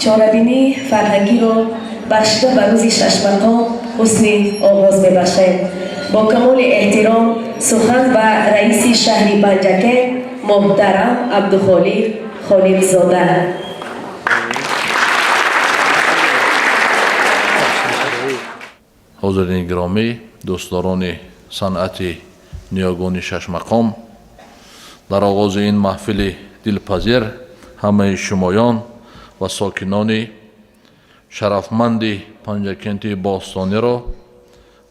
Чорабинии фарҳангиро бахшида ба рӯзи шашмақом ҳусни оғоз мебахшем. Бо камоли эҳтиром сухан ба раиси шаҳри Панҷакент муҳтарам Абдухолиқ Холиқзода. Ҳозирини гиромӣ, дӯстдорони санъати ниёгони шашмақом, дар оғози ин маҳфили дилпазир ҳамаи шумоён ва сокинони шарафманди Панҷакенти бостониро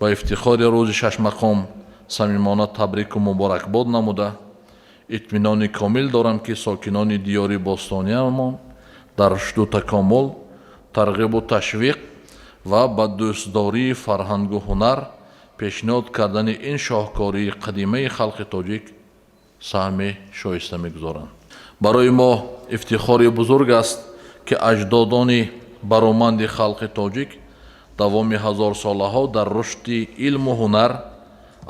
ба ифтихори рӯзи шашмақом самимона табрику муборакбод намуда, итминони комил дорам, ки сокинони диёри бостониямон дар рушду такомул, тарғибу ташвиқ ва ба дӯстдории фарҳангу ҳунар пешниҳод кардани ин шоҳкории қадимаи халқи тоҷик саҳми шоиста мегузоранд. Барои мо ифтихори бузург аст, ки аҷдодони бароманди халқи тоҷик давоми ҳазорсолаҳо дар рушди илму ҳунар,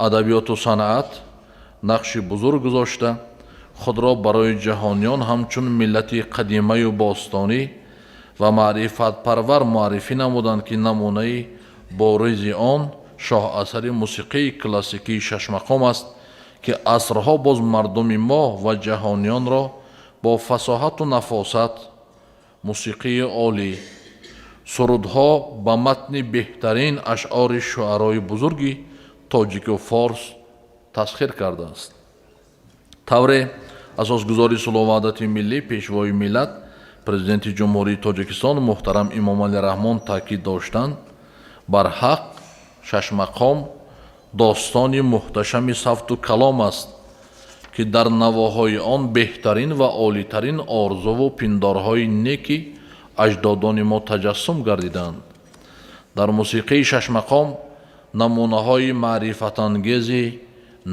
адабиёту санъат нақши бузург гузошта, худро барои ҷаҳониён ҳамчун миллати қадимаю бостонӣ ва маърифатпарвар муаррифӣ намуданд, ки намунаи боризи он шоҳасари мусиқии классикии шашмақом аст, ки асрҳо боз мардуми мо ва ҷаҳониёнро бо фасоҳату нафосат, мусиқии олӣ, сурудҳо ба матни беҳтарин ашъори шуарои бузурги тоҷику форс тасхир кардааст. Тавре асосгузори сулҳу ваҳдати миллӣ, Пешвои миллат, Президенти Ҷумҳурии Тоҷикистон муҳтарам Эмомалӣ Раҳмон таъкид доштанд, барҳақ шашмақом достони муҳташами савту калом аст, ки дар навоҳои он беҳтарин ва олитарин орзуву пиндорҳои неки аҷдодони мо таҷассум гардиданд. Дар мусиқии шашмақом намунаҳои маърифатангези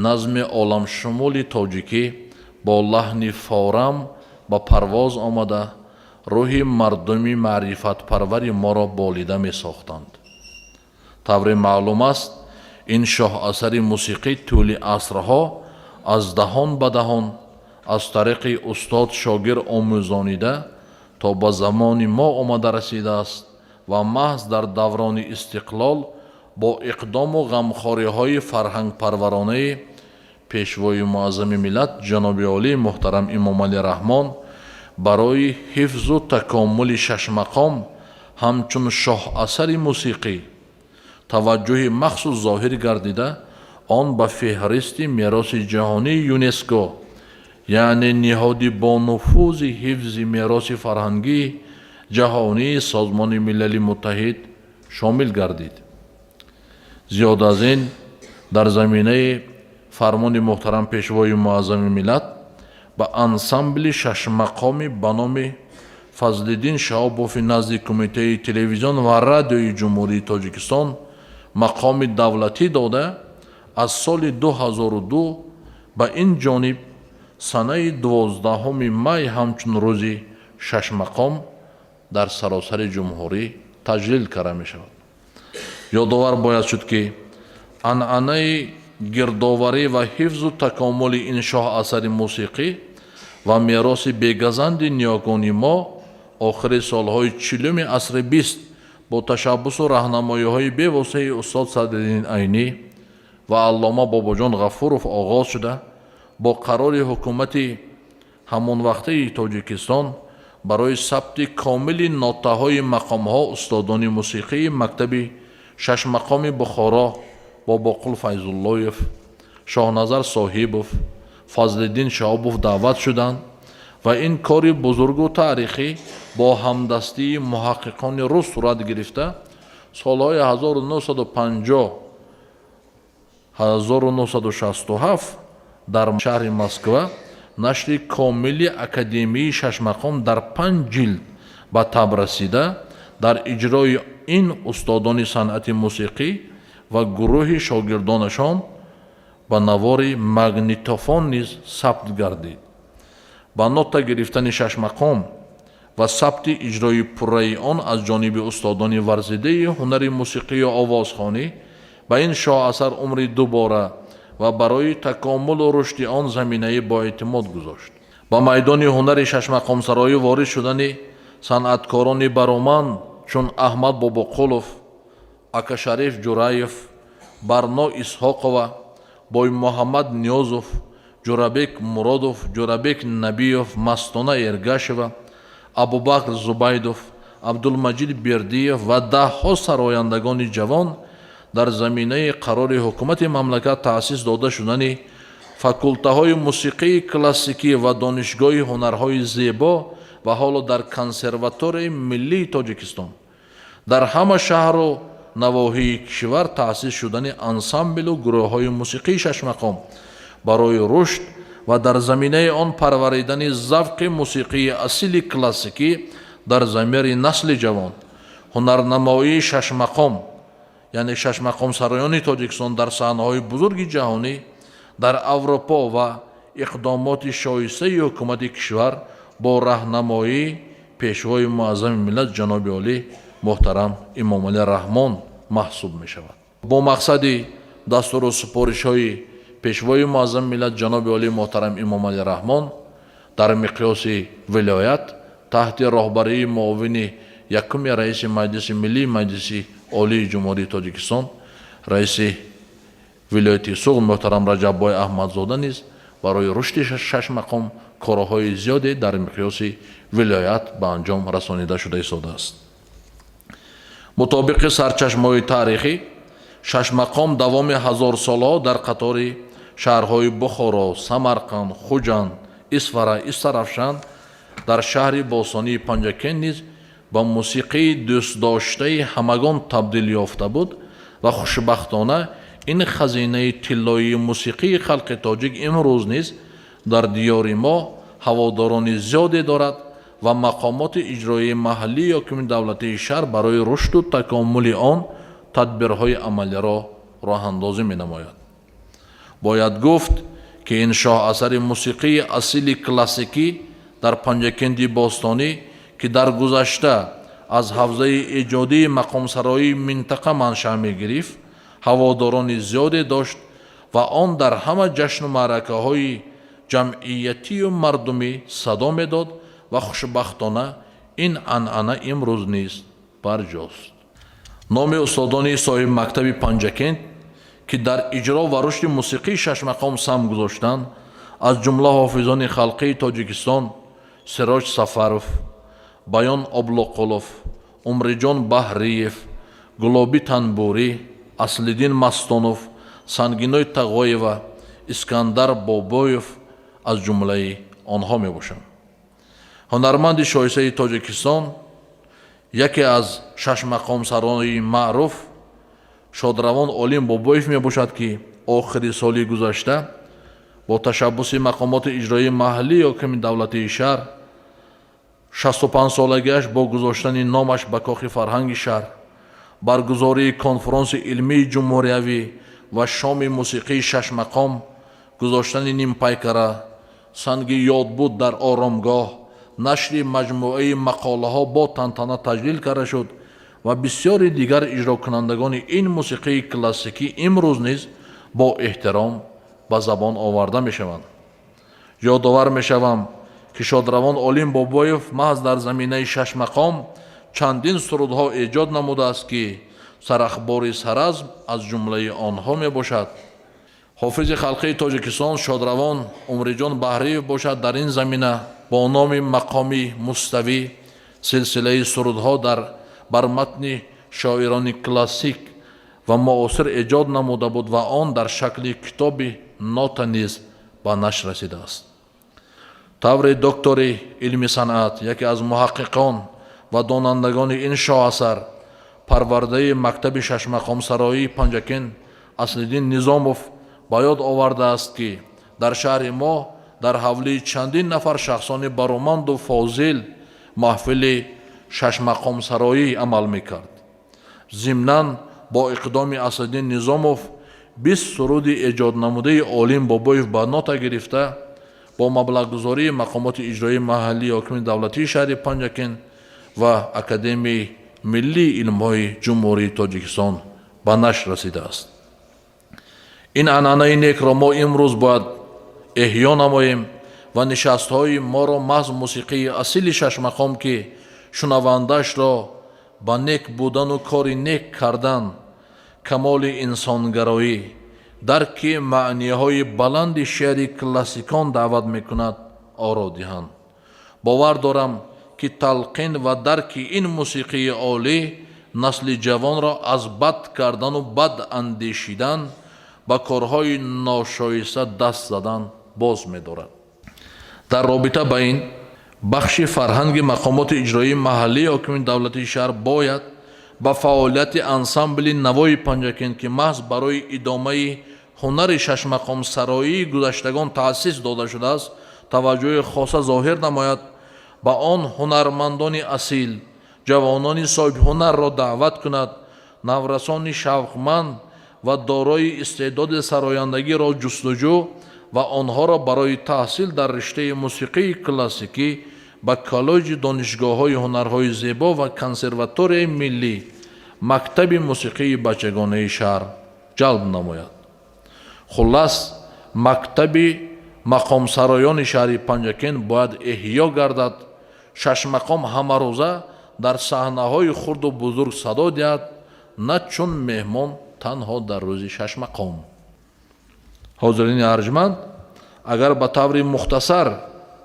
назми оламшумули тоҷикӣ бо лаҳни форам ба парвоз омада, рӯҳи мардуми маърифатпарвари моро болида месохтанд. Тавре маълум аст, ин шоҳасари мусиқӣ тӯли асрҳо аз даҳон ба даҳон, аз тариқи устод шогирд омӯзонида то ба замони мо омада расидааст ва маҳз дар даврони истиқлол бо иқдому ғамхориҳои фарҳангпарваронаи Пешвои муаззами миллат ҷаноби олӣ муҳтарам Эмомалӣ Раҳмон барои ҳифзу такомули шашмақом ҳамчун шоҳасари мусиқӣ таваҷҷӯҳи махсус зоҳир гардида, он ба феҳристи мероси ҷаҳонии ЮНЕСКО, яъне ниҳоди бонуфузи ҳифзи мероси фарҳангии ҷаҳонии Созмони Милали Муттаҳид шомил гардид. Зиёд аз ин, дар заминаи фармони муҳтарам Пешвои муаззами миллат ба ансамбли шашмақоми ба номи Фазлиддин Шаҳобови назди Кумитаи телевизион ва радиои Ҷумҳурии Тоҷикистон мақоми давлатӣ дода, аз соли 2002 ба ин ҷониб санаи 12 май ҳамчун рӯзи шашмақом дар саросари ҷумҳурӣ таҷлил карда мешавад. Ёдовар бояд шуд, ки анъанаи гирдоварӣ ва ҳифзу такомули ин шоҳасари мусиқӣ ва мероси бегазанди ниёгони мо охири солҳои 40-уми асри 20 бо ташаббусу раҳнамоиҳои бевоситаи устод Садриддин Айнӣ ва аллома Бобоҷон Ғафуров оғоз шуда, бо қарори ҳукумати ҳамонвақтаи Тоҷикистон барои сабти комили нотаҳои мақомҳо устодони мусиқии мактаби шашмақоми Бухоро Бобоқул Файзуллоев, Шоҳназар Соҳибов, Фазлиддин Шаҳобов даъват шуданд ва ин кори бузургу таърихӣ бо ҳамдастии муҳаққиқони рус сурат гирифта, солҳои 1950, 1967 дар шаҳри Москва нашри комили академии шашмақом дар панҷ ҷилд ба таб расида, дар иҷрои ин устодони санъати мусиқӣ ва гурӯҳи шогирдонашон ба навори магнитофон низ сабт гардид. Ба нота гирифтани шашмақом ва сабти иҷрои пурраи он аз ҷониби устодони варзидаи ҳунари мусиқию овозхонӣ ба ин шоҳасар умри дубора ва барои такомулу рушди он заминаи боэътимод гузошт. Ба майдони ҳунари шашмақомсароӣ ворид шудани Санъаткорони бароманд чун Аҳмад Бобоқулов, Акашариф Ҷураев, Барно Исҳоқова, Боймуҳаммад Ниёзов, Ҷурабек Муродов, Ҷурабек Набиев, Мастона Эргашева, Абубакр Зубайдов, Абдулмаҷид Бердиев ва даҳҳо сарояндагони ҷавон дар заминаи қарори ҳукумати мамлакат таъсис дода шудани факултаҳои мусиқии классикӣ ва Донишгоҳи ҳунарҳои зебо ва ҳоло дар Консерваторияи миллии Тоҷикистон, дар ҳама шаҳру навоҳии кишвар таъсис шудани ансамблу гурӯҳҳои мусиқии шашмақом барои рушд ва дар заминаи он парваридани завқи мусиқии асили классикӣ дар замири насли ҷавон, ҳунарнамоии шашмақом, яъне шашмақомсароёни Тоҷикистон дар саҳнаҳои бузурги ҷаҳонӣ, дар Аврупо ва иқдомоти шоистаи ҳукумати кишвар бо раҳнамоии Пешвои муаззами миллат ҷаноби олӣ муҳтарам Эмомалӣ Раҳмон маҳсуб мешавад. Бо мақсади дастуру супоришҳои Пешвои муаззами миллат ҷаноби олӣ муҳтарам Эмомалӣ Раҳмон дар миқёси вилоят таҳти роҳбарии муовини якуми раиси Маҷлиси Миллии Маҷлиси Олии Ҷумҳурии Тоҷикистон, раиси вилояти Суғд муҳтарам Раҷаббой Аҳмадзода низ барои рушди шашмақом корҳои зиёде дар миқёси вилоят ба анҷом расонида шуда истодааст. Мутобиқи сарчашмаҳои таърихӣ, шашмақом давоми ҳазорсолаҳо дар қатори шаҳрҳои Бухоро, Самарқанд, Хуҷанд, Исфара, Истарафшан, дар шаҳри бостонии Панҷакент низ ба мусиқии дӯстдоштаи ҳамагон табдил ёфта буд ва хушбахтона ин хазинаи тиллоии мусиқии халқи тоҷик имрӯз низ дар диёри мо ҳаводорони зиёде дорад ва мақомоти иҷроии маҳаллии ҳокими давлатии шаҳр барои рушду такомули он тадбирҳои амалиро роҳандозӣ менамояд. Бояд гуфт, ки ин шоҳасари мусиқии асили классикӣ дар Панҷакенди бостонӣ, ки дар гузашта аз ҳавзаи эҷодии мақомсароии минтақа маншаъ мегирифт, ҳаводорони зиёде дошт ва он дар ҳама ҷашну маъракаҳои ҷамъиятию мардумӣ садо медод ва хушбахтона ин анъана имрӯз низ барҷост. Номи устодони соҳибмактаби Панҷакент, ки дар иҷро ва рушди мусиқии шашмақом саҳм гузоштанд, аз ҷумла ҳофизони халқии Тоҷикистон Сироҷ Сафаров, Баён Облоқулов, Умриҷон Баҳриев, Гулобӣ Танбурӣ, Аслиддин Мастонов, Сангиной Тағоева, Искандар Бобоев аз ҷумлаи онҳо мебошанд. Ҳунарманди шоистаи Тоҷикистон, яке аз шашмақомсарои маъруф шодравон Олим Бобоев мебошад, ки охири соли гузашта бо ташаббуси мақомоти иҷроии маҳаллии ҳокими давлатии шаҳр 65-солагиаш бо гузоштани номаш ба кохи фарҳанги шаҳр, баргузории конфронси илмии ҷумҳуриявӣ ва шоми мусиқии шашмақом, гузоштани нимпайкара, санги ёдбуд дар оромгоҳ, нашри маҷмӯаи мақолаҳо бо тантана таҷлил карда шуд ва бисёри дигар иҷрокунандагони ин мусиқии классикӣ имрӯз низ бо эҳтиром ба забон оварда мешаванд. Ёдовар мешавам, ки шодравон Олим Бобоев маҳз дар заминаи шашмақом чандин сурудҳо эҷод намудааст, ки «Сарахбори Саразм» аз ҷумлаи онҳо мебошад. Ҳофизи халқии Тоҷикистон шодравон Умриҷон Баҳриев бошад, дар ин замина бо номи «Мақоми муставӣ» силсилаи сурудҳо дар бар матни шоирони классик ва муосир эҷод намуда буд ва он дар шакли китоби нота низ ба нашр расидааст. Тавре доктори илми санъат, яке аз муҳаққиқон ва донандагони ин шоҳасар, парвардаи мактаби шашмақомсароии Панҷакент Аслиддин Низомов ба ёд овардааст, ки дар шаҳри мо дар ҳавлии чандин нафар шахсони бароманду фозил маҳфили шашмақомсароӣ амал мекард. Зимнан бо иқдоми Аслиддин Низомов 20 суруди эҷоднамудаи Олим Бобоев ба нота гирифта, бо маблағгузории мақомоти иҷроии маҳаллии ҳокими давлатии шаҳри Панҷакент ва Академияи миллии илмҳои Ҷумҳурии Тоҷикистон ба нашр расидааст. Ин анъанаи некро мо имрӯз бояд эҳё намоем ва нишастҳои моро маҳз мусиқии асили шашмақом, ки Шунавандаашро ба нек будану кори нек кардан, камоли инсонгароӣ, дарки маъниҳои баланди шеъри классикон даъват мекунад, оро диҳанд. Бовар дорам, ки талқин ва дарки ин мусиқии олӣ насли ҷавонро аз бад кардану бад андешидан, ба корҳои ношоиста даст задан боз медорад. Дар робита ба ин бахши фарҳанги мақомоти иҷроии маҳаллии ҳокимияти давлатии шаҳр бояд ба фаъолияти ансамбли Навои Панҷакент, ки маҳз барои идомаи ҳунари шашмақомсароии гузаштагон таъсис дода шудааст, таваҷҷӯҳи хоса зоҳир намояд, ба он ҳунармандони асил, ҷавонони соҳибҳунарро даъват кунад, наврасони шавқманд ва дорои истеъдоди сарояндагиро ҷустуҷӯ ва онҳоро барои таҳсил дар риштаи мусиқии классикӣ ба коллеҷи донишгоҳҳои ҳунарҳои зебо ва консерваторияи миллӣ, мактаби мусиқии бачагонаи шаҳр ҷалб намояд. Хуллас, мактаби мақомсароёни шаҳри Панҷакент бояд эҳё гардад, шашмақом ҳамарӯза дар саҳнаҳои хурду бузург садо диҳад, на чун меҳмон танҳо дар рӯзи шашмақом. Ҳозирини арҷманд, агар ба таври мухтасар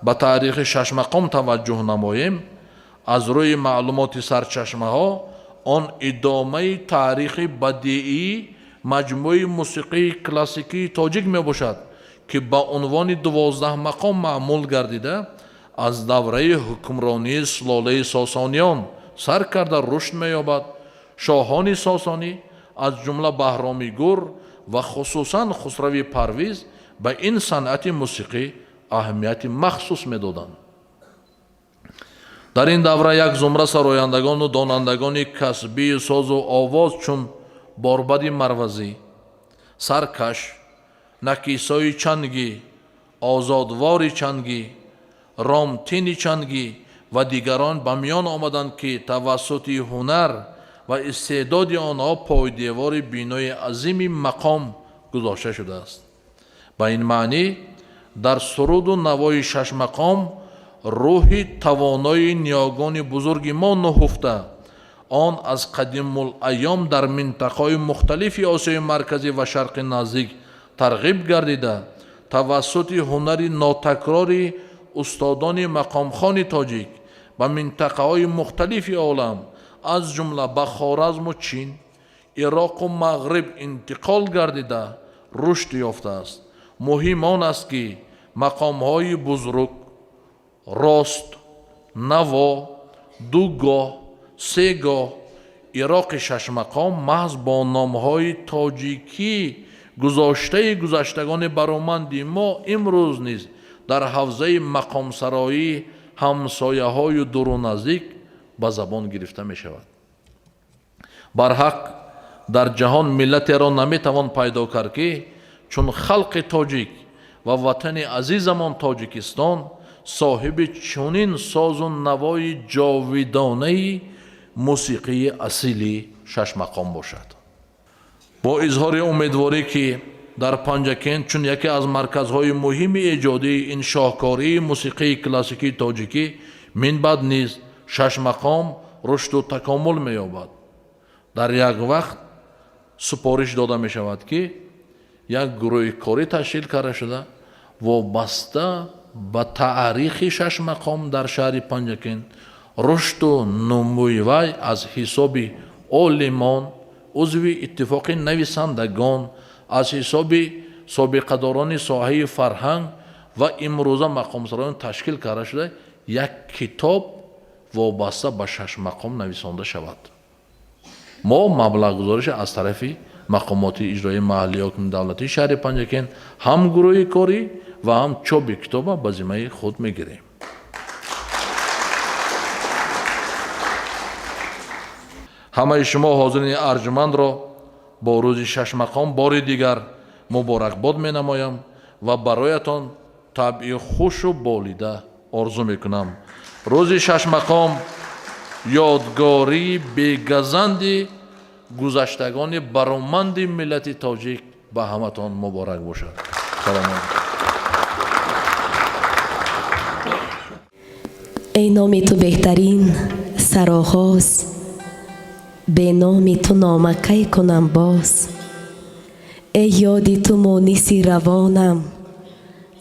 ба таърихи шашмақом таваҷҷӯҳ намоем, аз рӯи маълумоти сарчашмаҳо он идомаи таърихи бадиии маҷмӯи мусиқии классикии тоҷик мебошад, ки ба унвони 12 мақом маъмул гардида, аз давраи ҳукмронии сулолаи Сосониён сар карда рушд меёбад. Шоҳони сосонӣ, аз ҷумла Баҳроми Гур ва хусусан Хусрави Парвиз, ба ин санъати мусиқӣ аҳамияти махсус медоданд. Дар ин давра як зумра сарояндагону донандагони касбии созу овоз, чун Борбади Марвазӣ, Саркаш, Накисои Чангӣ, Озодвори Чангӣ, Ромтини Чангӣ ва дигарон ба миён омаданд, ки тавассути ҳунар ва истеъдоди онҳо пойдевори бинои азими мақом гузошта шудааст. Ба ин маънӣ дар суруду навои шашмақом рӯҳи тавонои ниёгони бузурги мо нуҳуфта, он аз қадимулайём дар минтақаҳои мухталифи Осиёи Марказӣ ва Шарқи Наздик тарғиб гардида, тавассути ҳунари нотакрори устодони мақомхони тоҷик ба минтақаҳои мухталифи олам, аз ҷумла ба Хоразму Чин, Ироқу Мағриб интиқол гардида рушд ёфтааст. Муҳим он аст, ки мақомҳои бузург, рост, наво, дугоҳ, сегоҳ, ироқи шашмақом маҳз бо номҳои тоҷикӣ гузоштаи гузаштагони бароманди мо имрӯз низ дар ҳавзаи мақомсароӣ ҳамсояҳою дуру наздик ба забон гирифта мешавад. Барҳақ, дар ҷаҳон миллатеро наметавон пайдо кард, ки чун халқи тоҷик ва ватани азизамон Тоҷикистон соҳиби чунин созу навои ҷовидонаи мусиқии асили шашмақом бошад. Бо изҳори умедворӣ, ки дар Панҷакент чун яке аз марказҳои муҳими эҷодии ин шоҳкории мусиқии классикии тоҷикӣ минбаъд низ шашмақом рушду такомул меёбад, дар як вақт супориш дода мешавад, ки як гурӯҳи корӣ ташкил карда шуда, вобаста ба таърихи шашмақом дар шаҳри Панҷакент, рушду нумӯи вай аз ҳисоби олимон, узви иттифоқи нависандагон, аз ҳисоби собиқадорони соҳаи фарҳанг ва имрӯза мақомсароён ташкил карда шуда, як китоб вобаста ба шашмақом нависонда шавад. Мо маблағгузориша аз тарафи мақомоти иҷроии маҳаллии ҳокими давлатии шаҳри Панҷакент ҳам гурӯҳи корӣ ва ҳам чопи китоба ба зиммаи худ мегирем. Ҳамаи шумо ҳозирини арҷмандро бо рӯзи шашмақом бори дигар муборакбод менамоям ва бароятон табъи хушу болида орзу мекунам. Рӯзи шашмақом ёдгории бегазанди гузаштагони бароманди миллати тоҷик ба ҳаматон муборак бошад. Салом алайкум. Эй номи ту беҳтарин, Сароғоз, бе номи ту нома кай кунам боз? Эй ёди ту муниси равонам,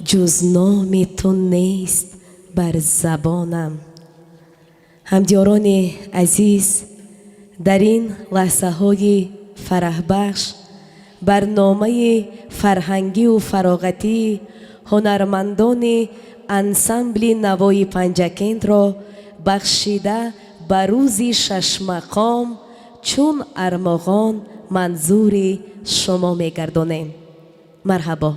ҷуз номи ту нест бар забонам. Ҳамдиёрони азиз, дар ин лаҳзаҳои фараҳбахш барномаи фарҳангию фароғатии ҳунармандони ансамбли Навои Панҷакентро бахшида ба рӯзи шашмақом чун армуғон манзури шумо мегардонем. Марҳабо.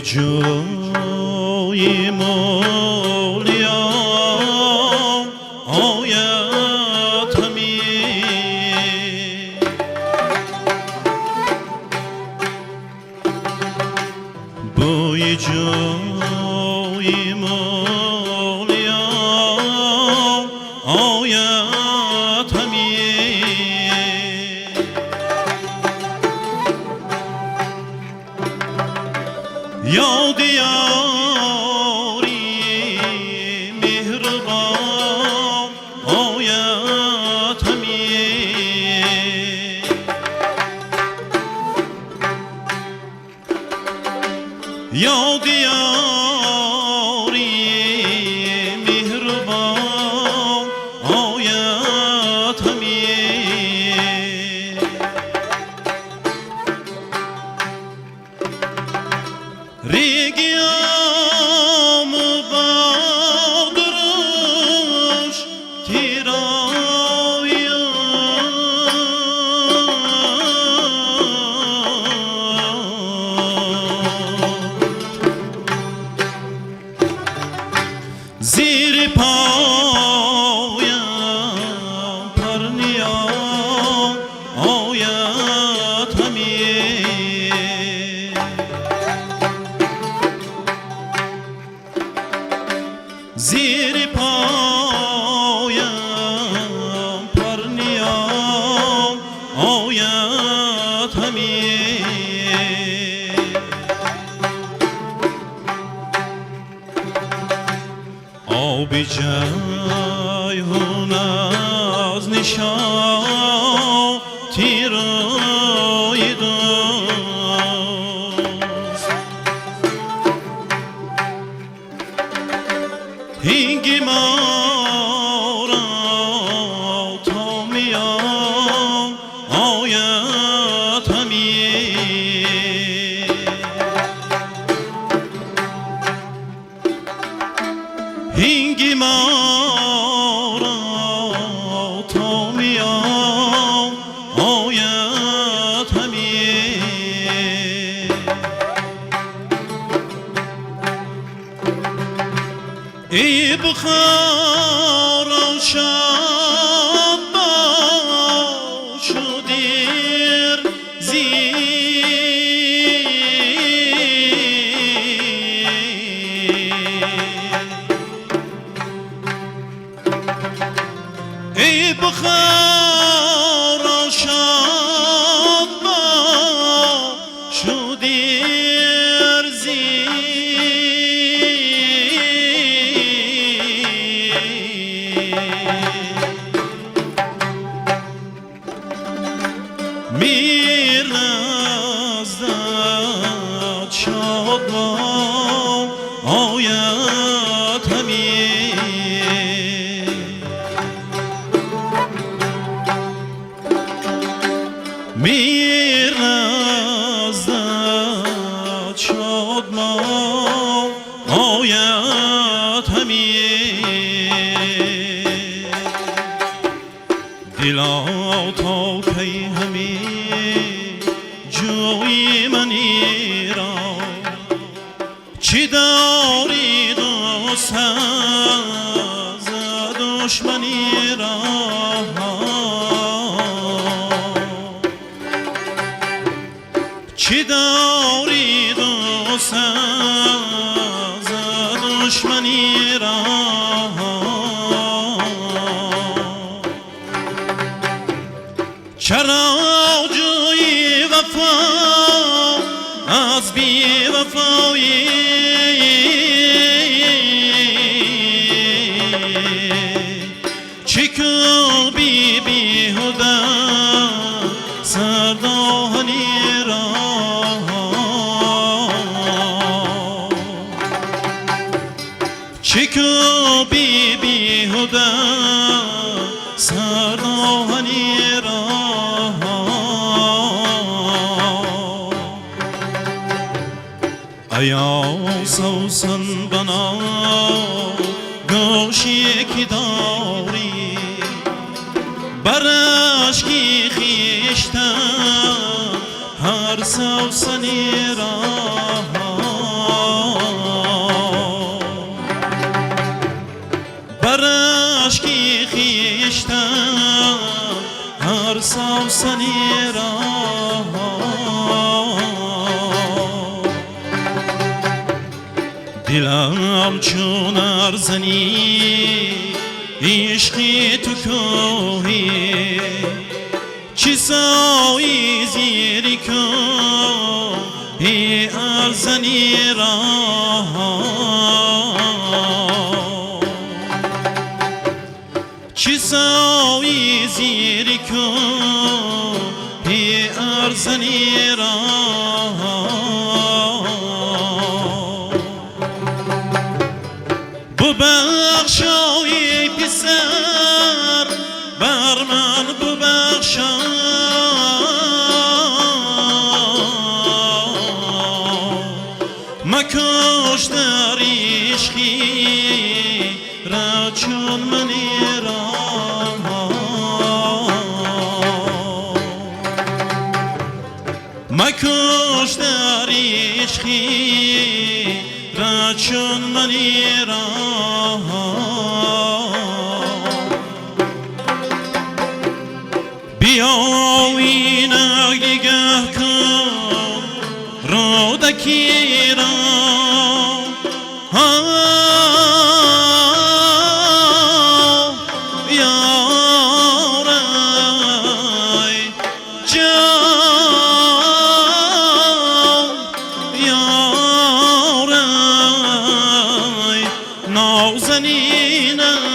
Ҷӯи мулиё ояд ҳамӣ, бӯи ҷӯи мулиё ояд ҳамӣ. Ёди ёри меҳрубон ояд ҳамӣ. Ёди ёри меҳрубон ояд ҳамӣ. Реги Аму бодуруш тироя, зери поям парниён ояд ҳамӣ. Зери поям парниён ояд ҳамӣ. Оби Ҷайҳун аз нишоти рӯи дӯст, ҳинги моро то миён ояд ҳамӣ. Ҳинги моро то миён ояд ҳамӣ. Эй Бухоро, шод бош дер зин. Эй Бухоро, шод бош дер зин. Мир наздат шодмон ояд ҳамӣ. Мир наздат шодмон ояд ҳамӣ. Дило, то кай ҳамӣ ҷӯи манира? Чӣ дорӣ дӯст аз душманира? Чӣ дорӣ дӯст аз душманира? Чаро ҷӯи вафо аз бевафоӣ? Чӣ кӯби беҳуда сардоҳанира? Чӣ кӯби беҳуда сардоҳанира? Аё Савсан, бано гӯши ки дорӣ, бар ашки хештан ҳар савсанира. Бар ашки хештан ҳар савсани ро. Дилам чун арзани ишқи ту кӯҳӣ, чӣ сои зири кӯҳи арзани ро. Чӣ сои зири кӯҳи арзани ро. Бубахшои писар бар ман бубахшо, макуш дар ишқи ра чун мани ро. Макуш дар ишқи ра чун мани ро. Биё инак нигаҳ кун рӯдаки ро, ёрай ҷон, ёрай нозанинам.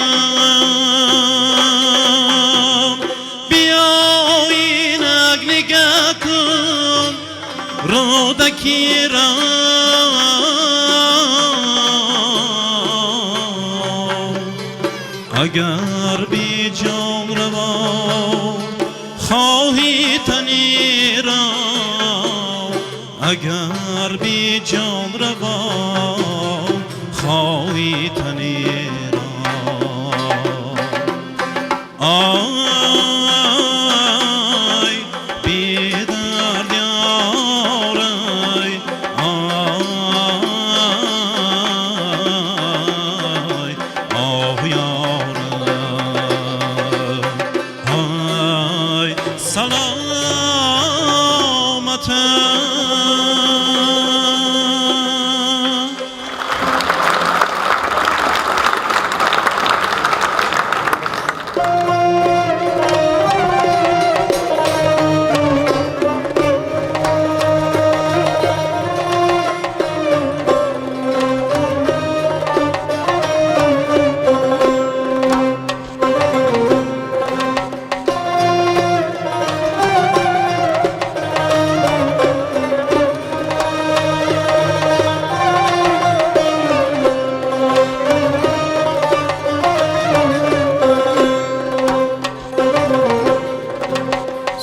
Биё инак нигаҳ кун рӯдаки ро, агар биҷон раво хоҳӣ тани ро, агар биҷон раво хоҳӣ тани ро. Ай бедард ёрай, ай оҳ ёрай, ай саломатам.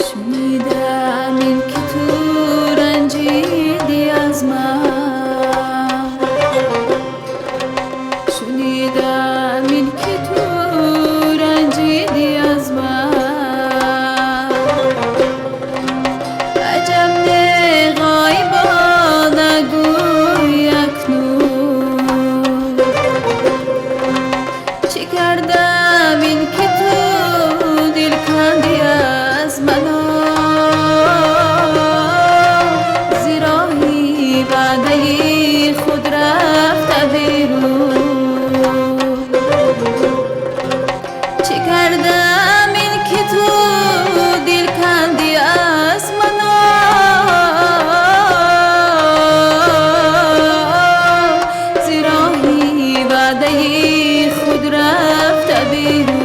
Шунидам ин ки ту ранҷидӣ аз ман, шунидам ин ки ту ранҷидӣ аз ман. Аҷаб не ғоибона гӯй акнун, чӣ кардам ин ки ту дил кандӣ аз мано. Зи роҳи ваъдаи худ рафта берун, чӣ кардам ин ки ту дил кандӣ аз мано. Зи роҳи ваъдаи худ рафта берун.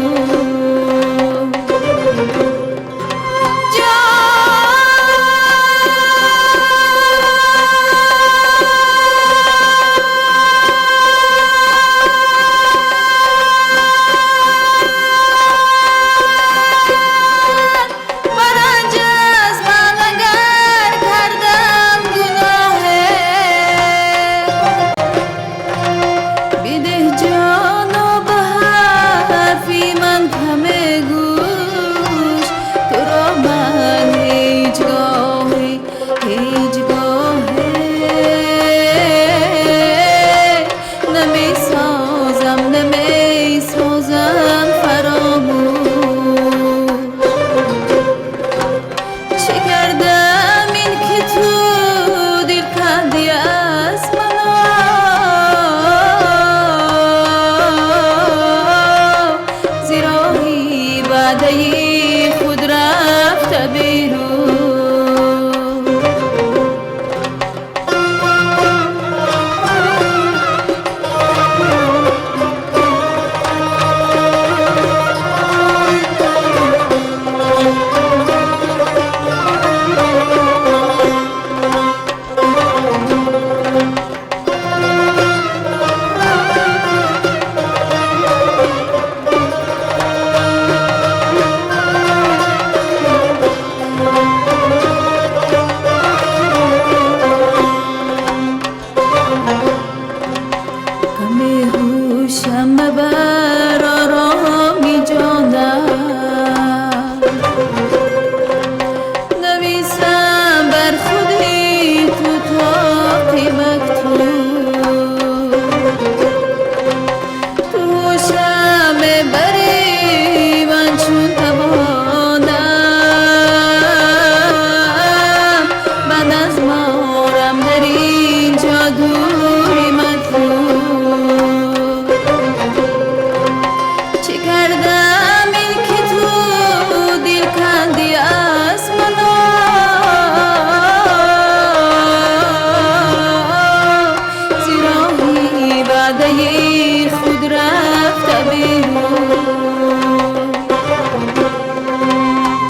Берун.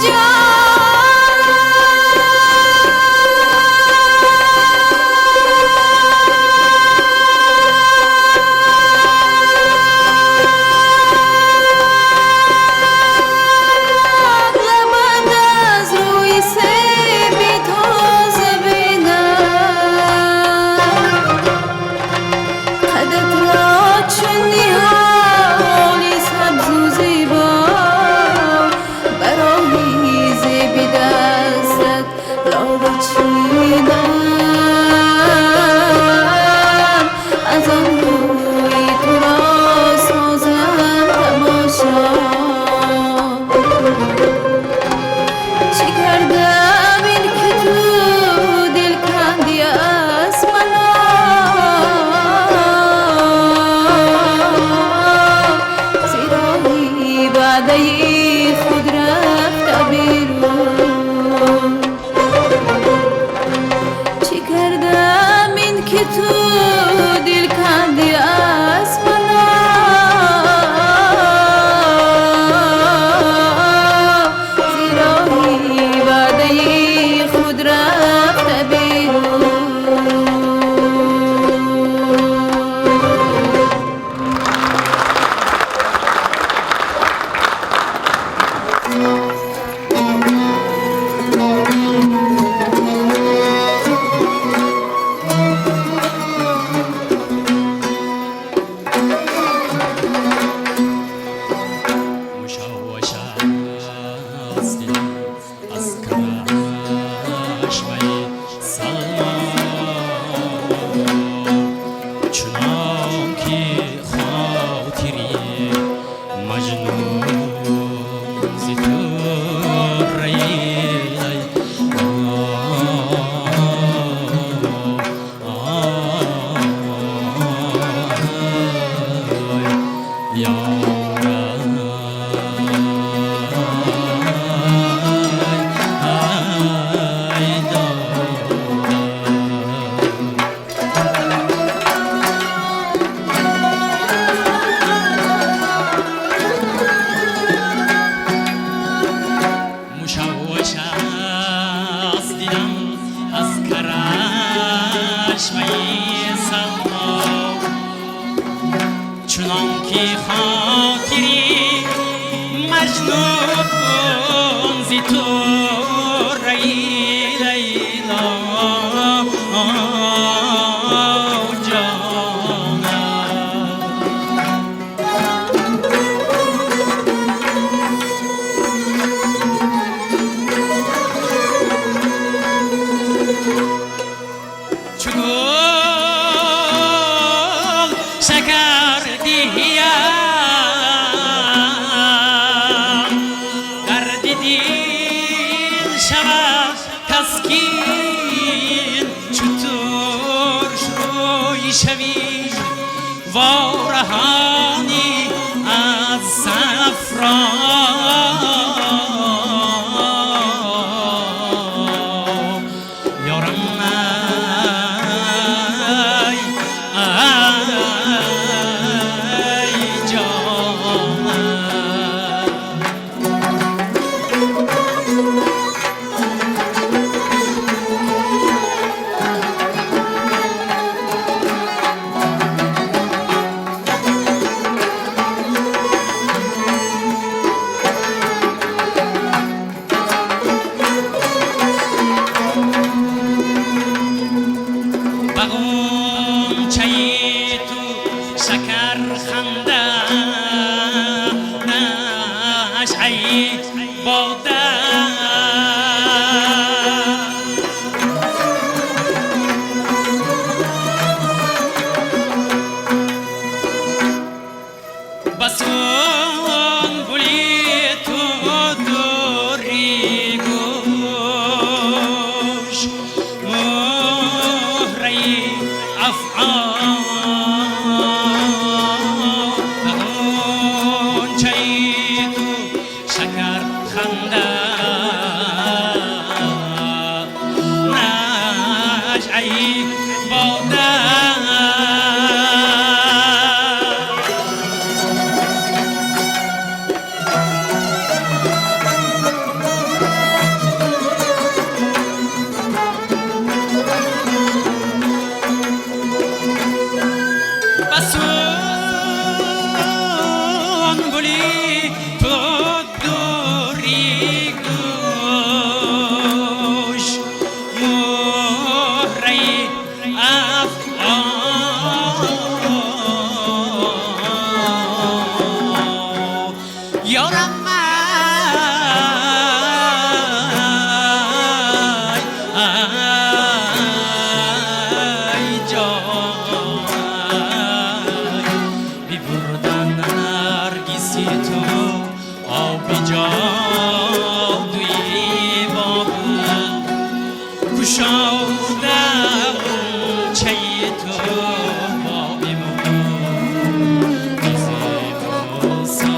Ҷон лабанд аз рӯи себи тоза бинам, қадат ро чун ниҳоли сабзу зебо, барои зеби дастат лола чидам. Аз он рӯи туро созам тамошо. Чӣ кардам ин ки ту дил кандӣ аз мано, зи роҳи ваъдаи худ рафта берун. Чӣ кардам ин ки ту дил кандӣ аз мано, зи роҳи ваъдаи худ рафта берун. مشوش است دلم از کرشمه سلما، چنان که خاطری مجنون ز تو ریلی. ای دادم. مشوش است دلم از کرشمه سلما، چنان که خاطری مجنون ز تو ری لیلا جانم. چو گل شکر دهیم، درد دل شود تسکین، چو ترش روی شوی وارهانی از صفرا. یارم ای ای جانم. به غنچه تو شکر خنده نشعه باده. به سنبل تو دری گوش مهره افعی، به غنچه تو شکر خنده Сунбули ту дури гӯш, муҳраи афғон. Ёрам ай ҷон, бибурдан наргиси ту оби ҷодуи бобул, кушода ғунчаи ту боби муъҷизабосо.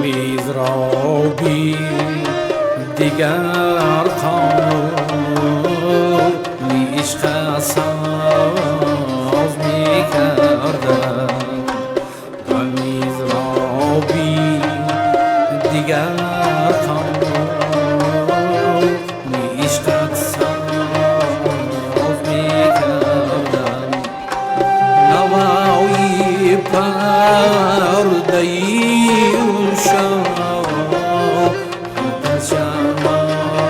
Мизроби дигар қонуни ишқ соз мекардам, ба мизроби дигар қонуни ишқ соз мекардам. Навои пардаи ушоқ шамоз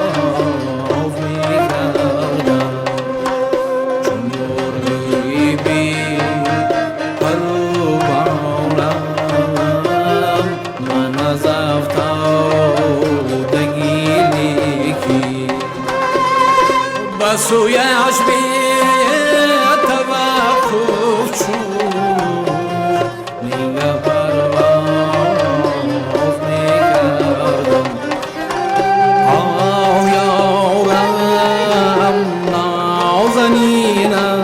мекардам, чун мурғи бепару болам ман аз афтодагӣ, лекин ба сӯяш бетаваққуф чун нигаҳ парвоз мекардам. Оҳ, ёрам, нозанинам,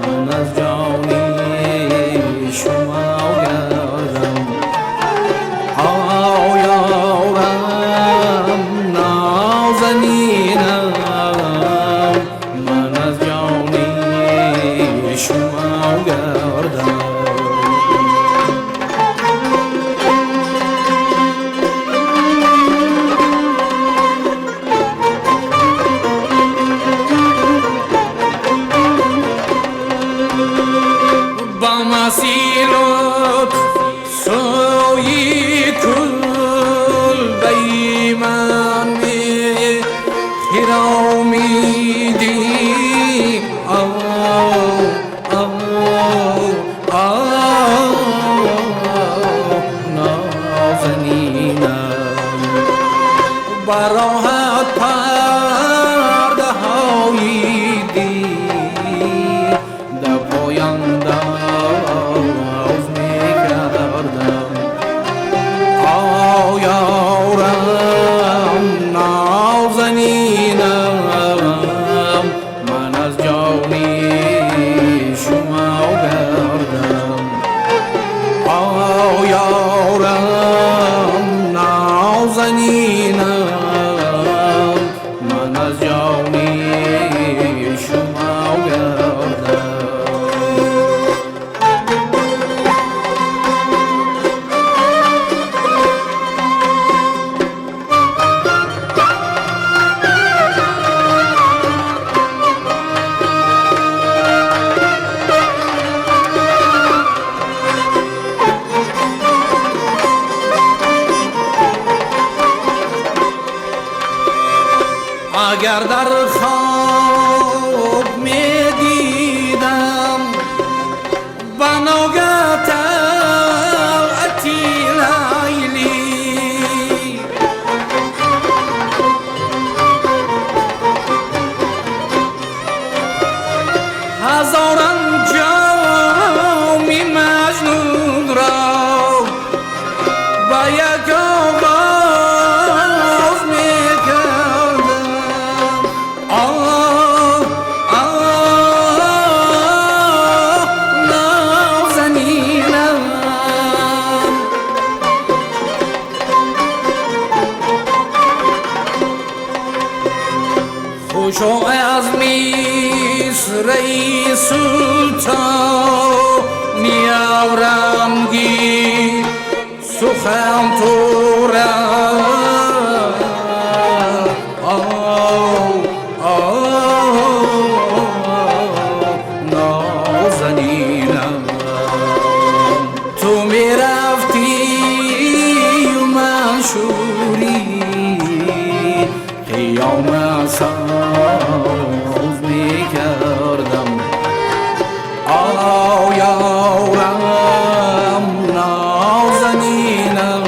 ман аз ҷони шумо гардам. Оҳ, ёрам, нозанинам, ман аз ҷони шумо гардам. Ба масилот сӯи кулбаи ман мехиромидӣ. Ав, ав, ав, нозанинам, бароҳат пардаҳои дил дар пояндоз мекардам. Оҳ, ёрам, нозанинам, ман аз ҷони шумо гардам. Оҳ, ёрам, нозанинам, ман аз ҷони шумо гардам. Агар дар хоб медидам ба ногаҳ талъати Лайлӣ, ҳазоран Чу аз мисраи султон меовранги сухан тура нозанинам. Ту мерафтию ман шӯри қиёмат соз мекардам. О ёрам, нозанинам.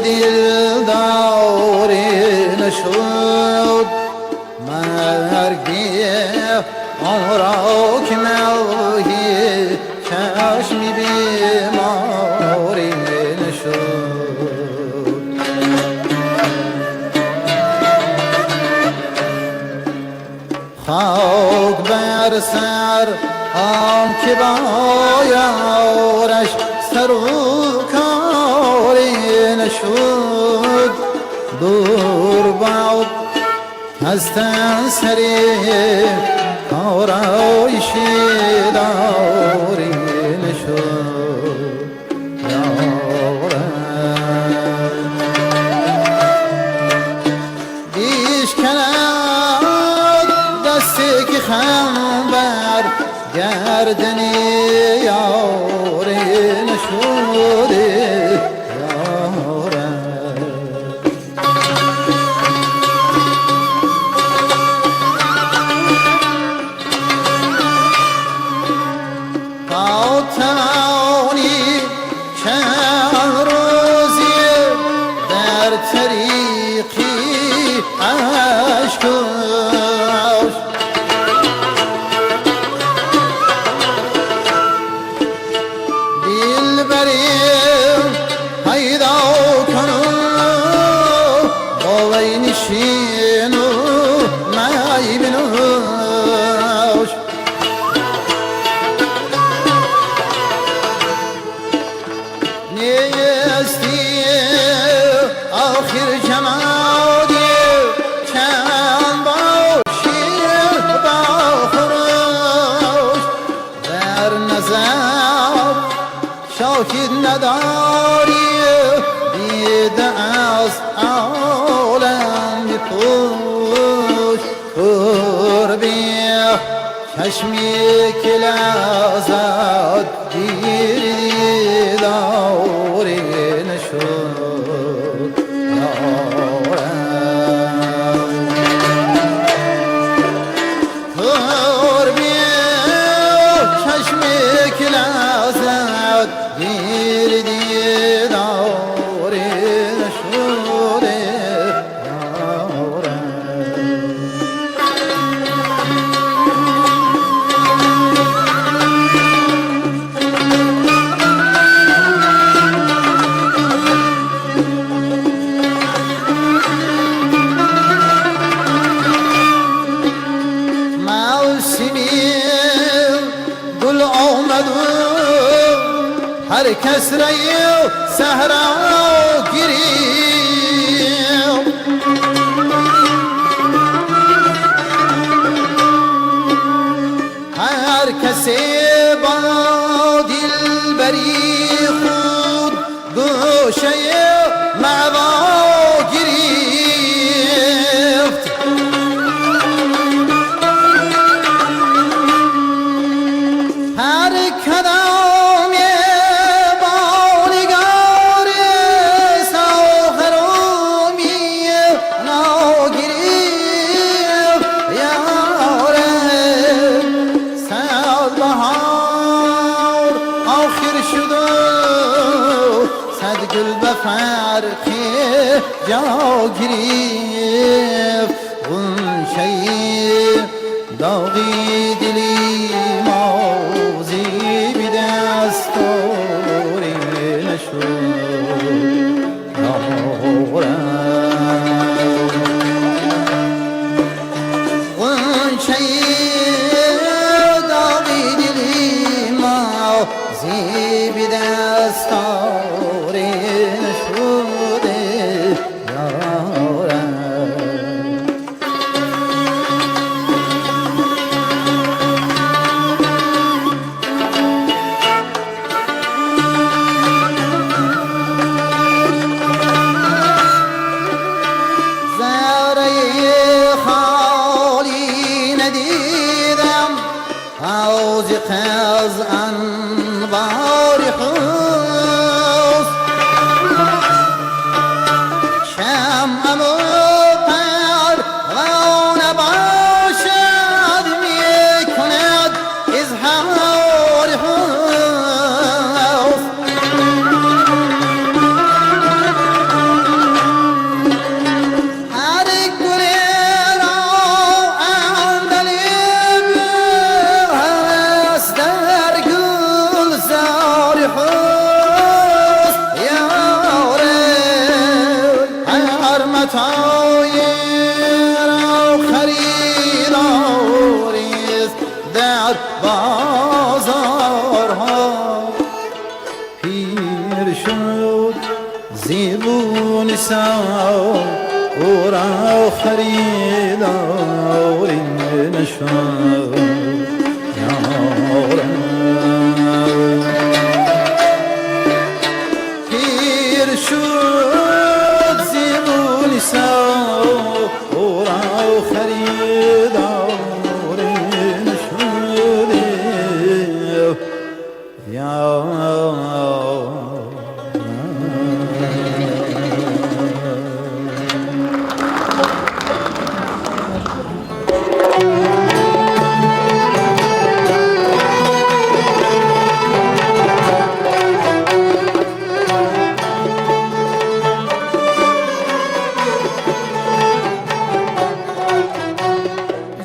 دلداری نشد مرگی آن را که ماهی چشمی بیماری نشد. خاک بر سر آن که با یارش سر و کاری نشد، دور باد از تن سری آرایشی داری نشد. یارم بیشکند دستی که خم بر گردن یاری نشد. یارم تا توانی چند روزی در طریقی اشکاش دلبریم پیدا کنم با وی نشین و می بنوش. نیستی آخر جمالی چند باشی با خروش، در نظر شاهد نداری دیده از عالم بپوش. قربی چشمی که لذت گیر دیداری نشد. یارم قربی چشمی که لذت گیر دیداری نشد. یارم موسمی گل آمد و هر کس رای صحرا گرفت، هر کسی با دلبری خود گوشه مأوا گرفت. هر کدام با نگار ساغرومی ناگرفت. یارم صد بهار آخر شد و صد گل به فرق جا گرفت. غنچه داغی دلی مازی به دستوری نشد. یارم غنچه داغی دلی مازی به دستوری نشد. یارم ذره خالی ندیدم حوض از انوار حسن، شمعم و پروانه باشد می کند اظهار حسن. خطای را خریداریست در بازارها. پیر شد زیبون او را خریداری نشد. پیر شد زیبون او را خریداری نشد. یا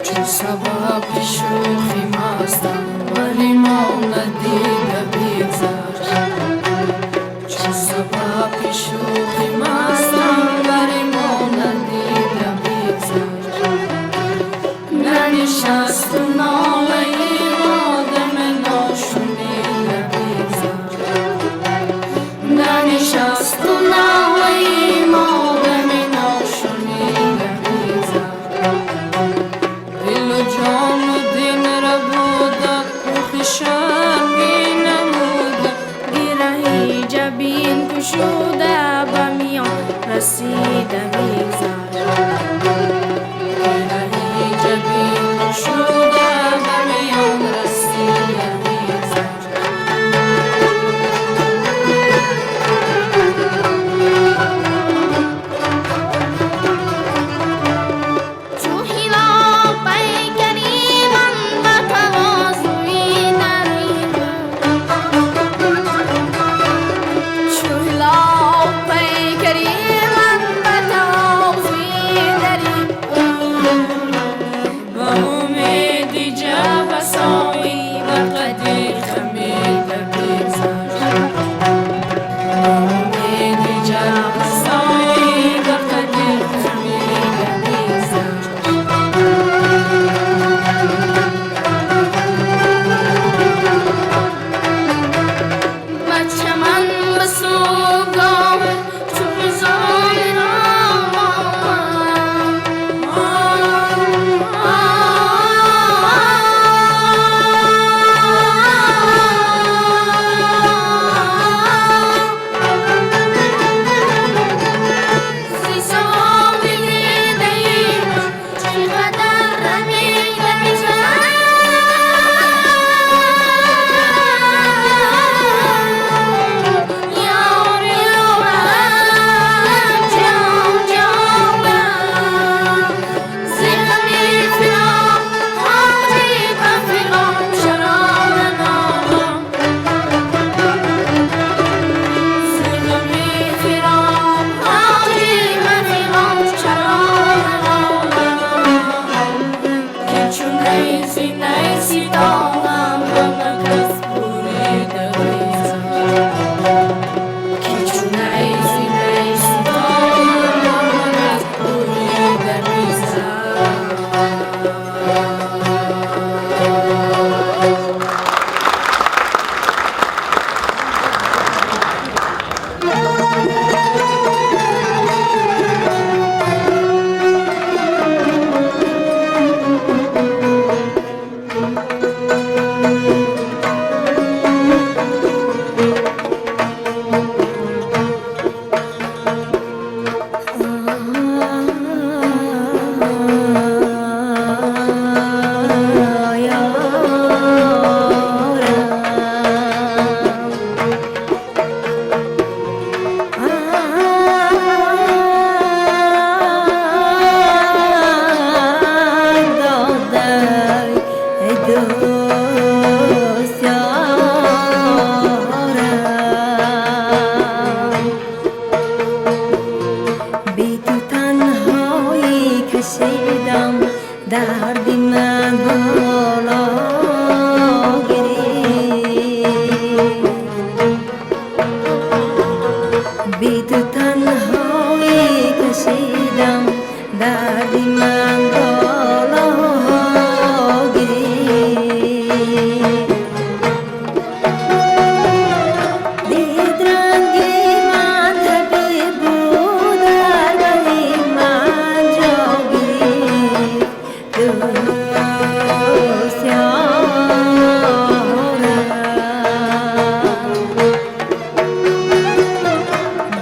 چو سبب شوخی مستم ولی ما ندیده بگذر. چو سبب شوخی مستم ولی ما ندیده بگذر. ننشست و ناله آدم ناشنیده بگذر. ننشست و ناله آدم ناشنیده بگذر. دل و جان و دین را بوده رخ شرمی نموده. گرهی جبین کشوده به میان رسیده بگذر. گرهی جبین کشوده به میان رسیده بگذر. چو هلال پیکری من به تواضعی دریغ. چو هلال پیکری من به تواضعی دریغ. به امید جبسایی به قدر خمیده بگذر. به امید جبسایی به قدر خمیده بگذر. بچه من به صبحگاه چو خزان رام آمد. ز سواب دیده من چقدر رمیده بگذر. یار یارم جان جانم ز غم فراق حاجی به فغان چرا ننالم. ز غم فراق حاجی به فغان چرا ننالم. که چون نیزی نیستانم همه کس بریده بگذر. که چون نیزی نیستانم همه کس بریده بگذر. بی تو تنهایی کشیدم درد من بالا گرفت. بی تو تنهایی کشیدم. Дарди ман боло гирифт. Дид ранги ман табиб буд, дар бари ман ҷо гирифт. Дӯст ёрам,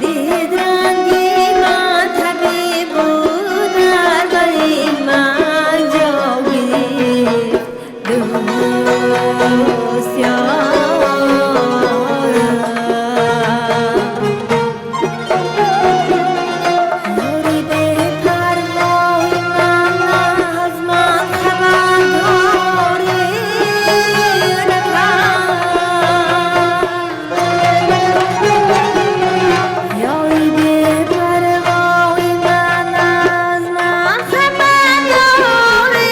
дид ранги ман табиб буд, дар бари ман ҷо гирифт. Дӯст ёрам, ёри бепарвои ман аз ман хабардорӣ накард. Ёри бепарвои ман аз ман хабардорӣ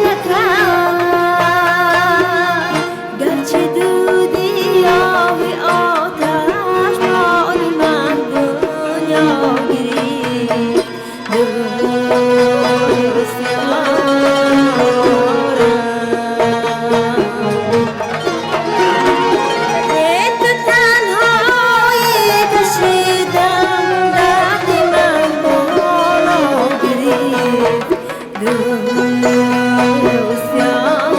накард. Гарчи дуди оҳи оташ бори ман дунё гирифт. Дӯст ёрам, ту танҳоӣ кашидам, дарди ман боло гирифт. Дӯст ёрам.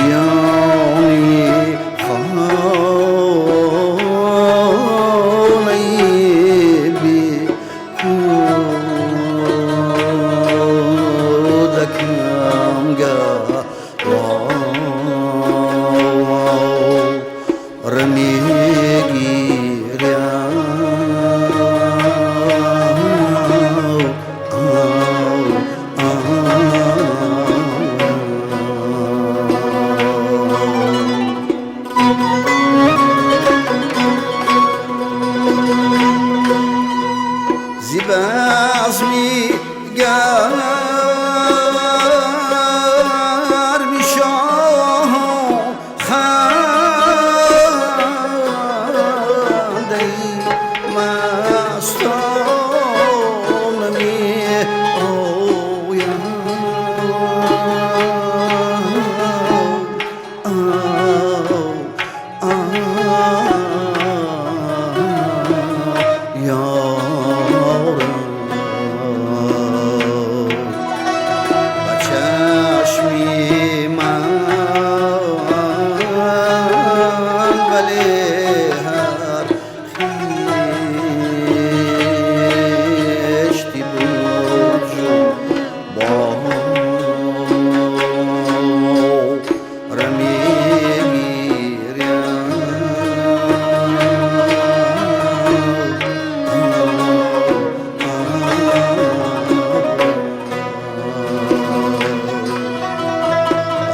میانی خانه بی کودکم گهواره میگیرم. زی بزمی گرمی شاه خنده مستان می آیم. یارم به چشمی من ولی هر خیشتی بود با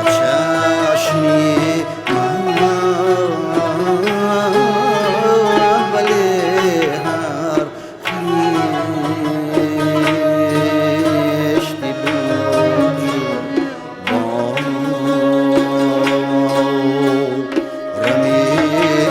چشمی من ولی هر خیشتی بود با رمیگیریم.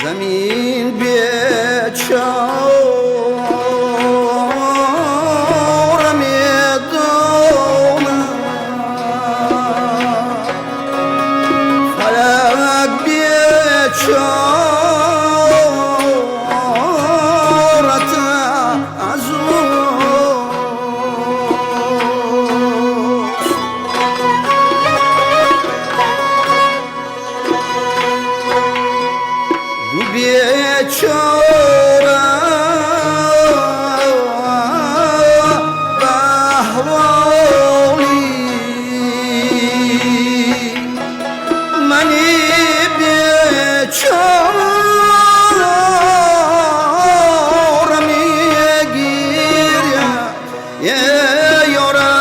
زمین بیچاره میدونم، فلک بیچاره از اوست. دو بیچاره بهوالی منی بیچاره میگیریم یارم.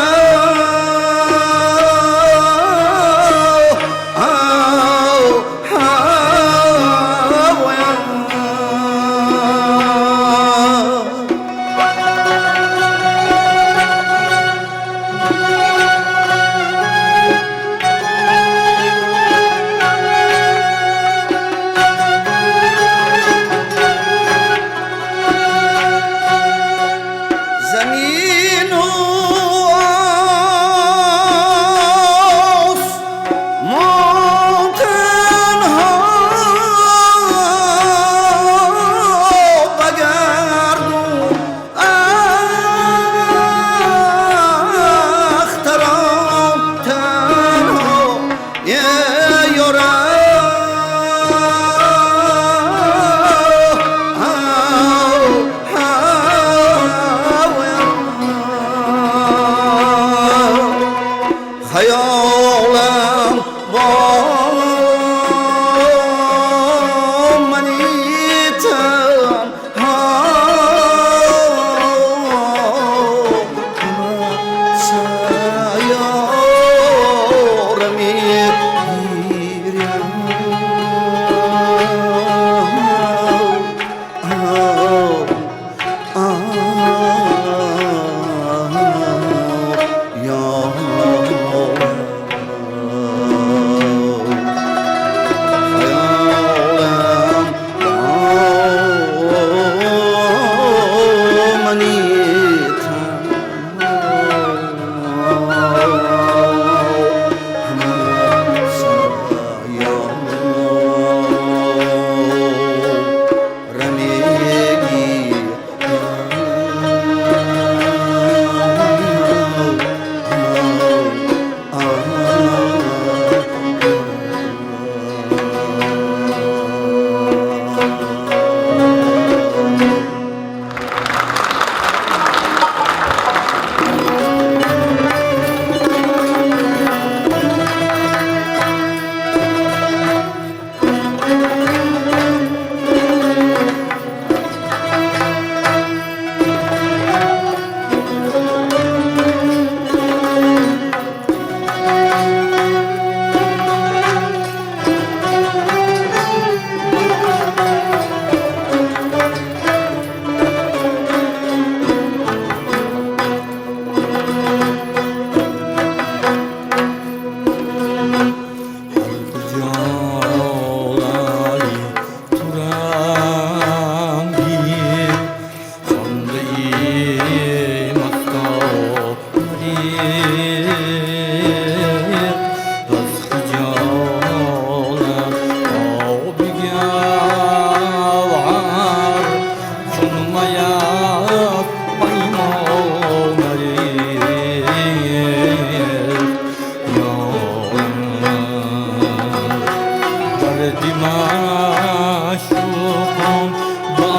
معشوقان با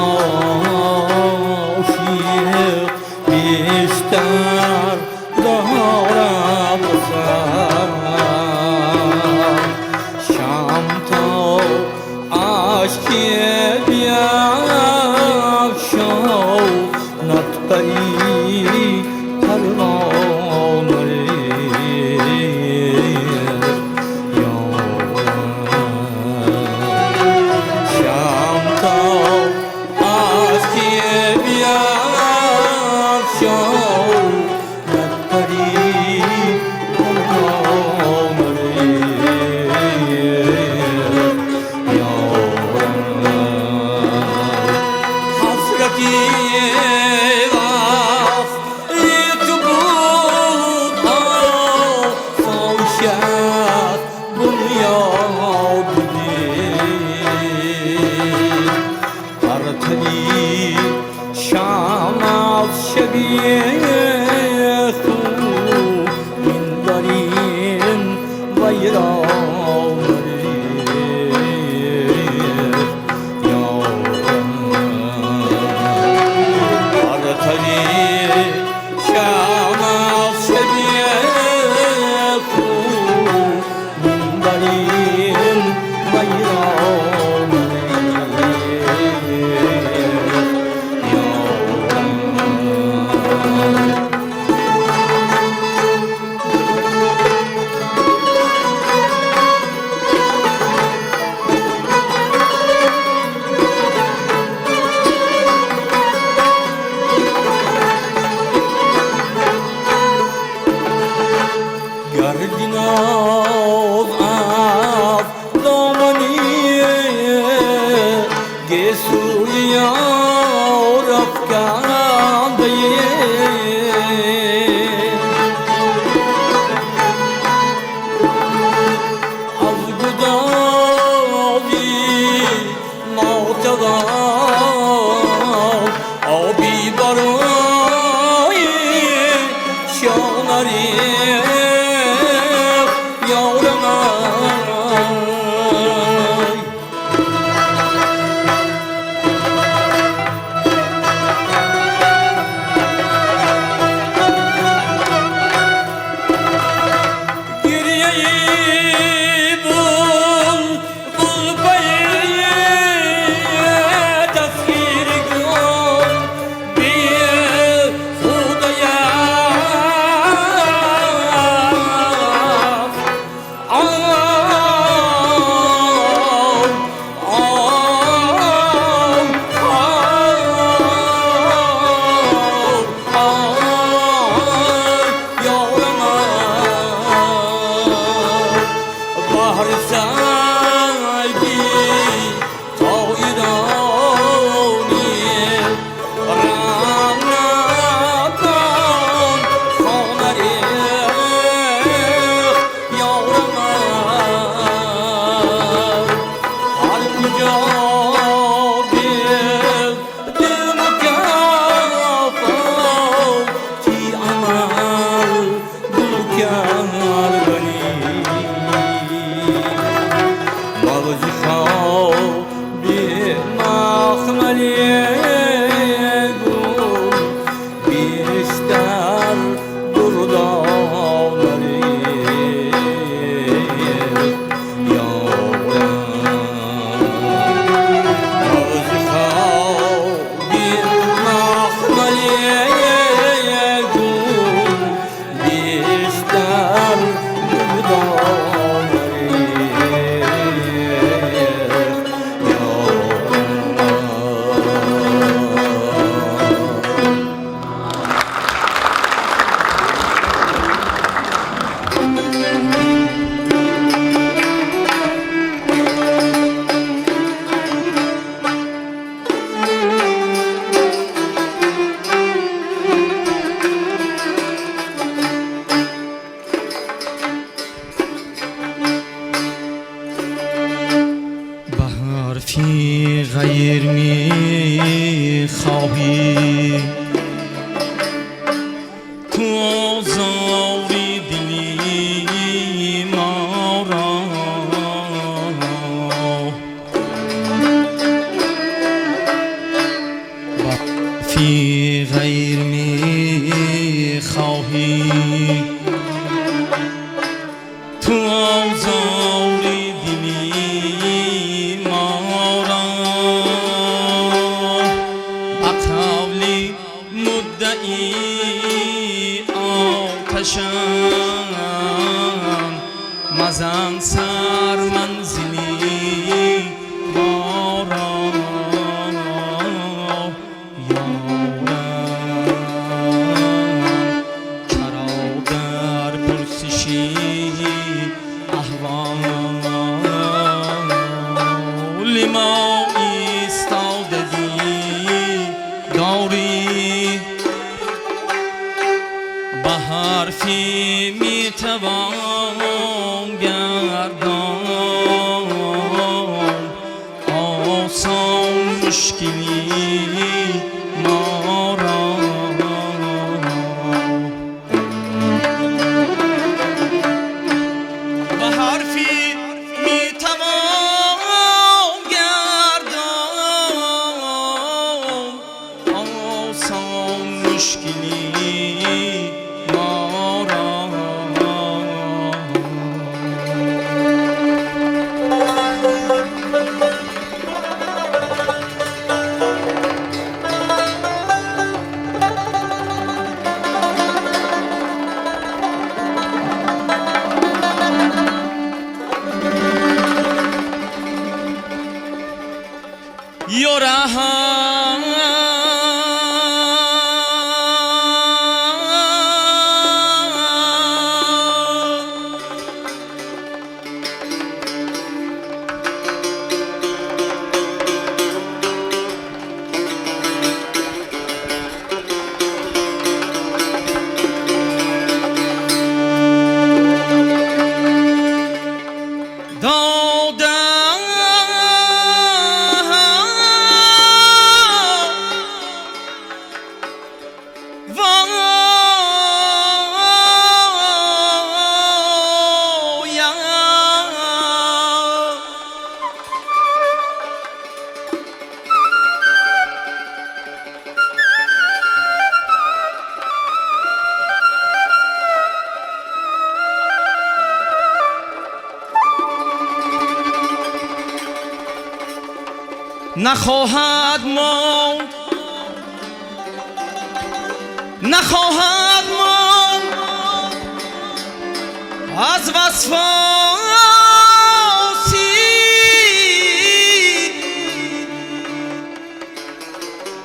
عاشق بیشتر دارد غم. شم تا اشک بیفشاند پری پروانه شم تا اشک بیفشاند پری پروانه. حسرتی وقت تو بود آسایشت بنیاد دل. پرتوی شمع از شبیه خون دارین ویران. گردیناز از دامنی گیسوی یار افکنده. از گدازی ناتوان آبی برای شانری. غیر میخواهی تو آزاری دلی ما را. طرفی غیر میخواهی. تو آزاری دلی ما را به قول مدعی آتشم مزن سر منزلی ما را یارم. چرا در پرسشی احوال ما ایستادگی داری؟ به حرفی میتوان گردان آسان مشکلی ما را. به حرفی میتوان گردان آسان مشکلی ما را. یارم نخواهد ماند، نخواهد ماند از وصفاسی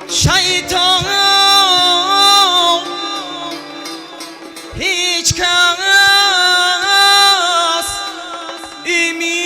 شیطان هیچ کس ایمی.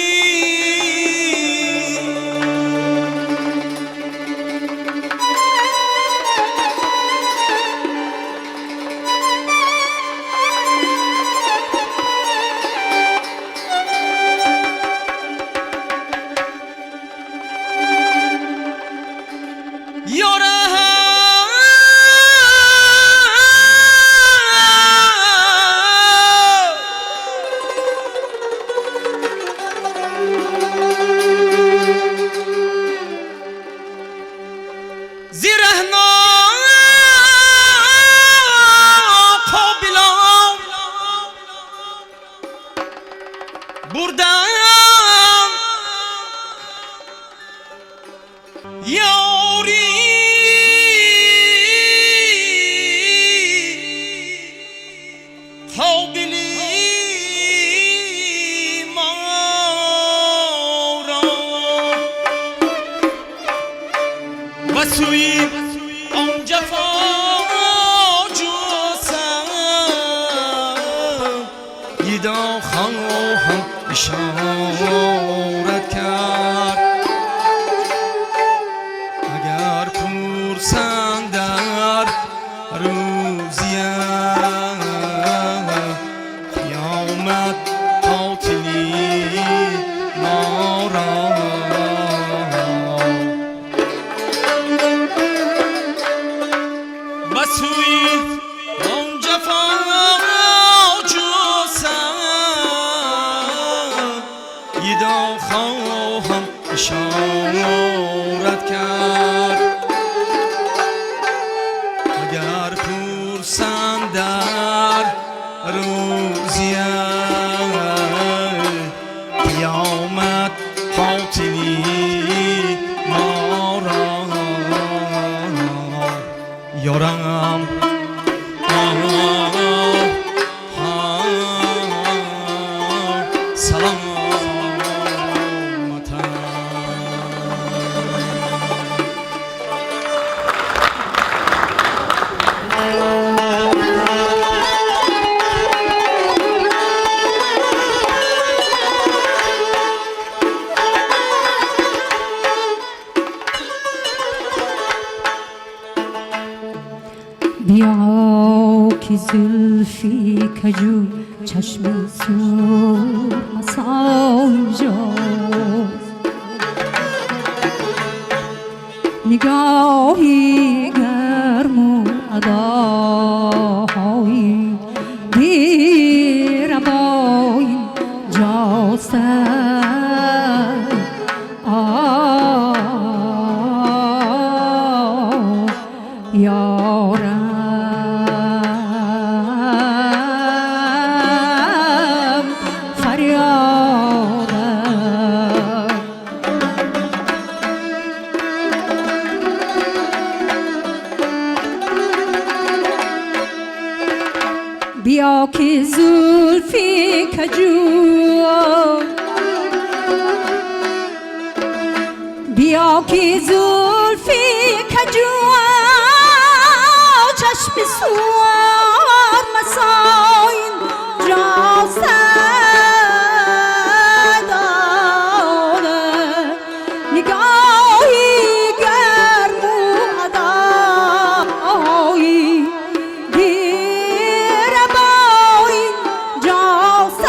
Бурдам ёри қобили моро ба сӯи он ҷафо ҷӯсам гидо хоҳам ишорат кард. Агар пурсанд дар рӯзия қиёмат қотили моро ба сӯи он ҷафо ҷӯсам. Биё ки зулфи каҷу чашми сурмасой ҷост. Нигоҳи гарму адоҳои дилрабои ҷост. Ёрам, фарёдам. Биё ки зулфи каҷу, биё ки зулфи каҷу чашми сурмасой ҷост. Нигоҳи гарму адои дилрабои ҷост.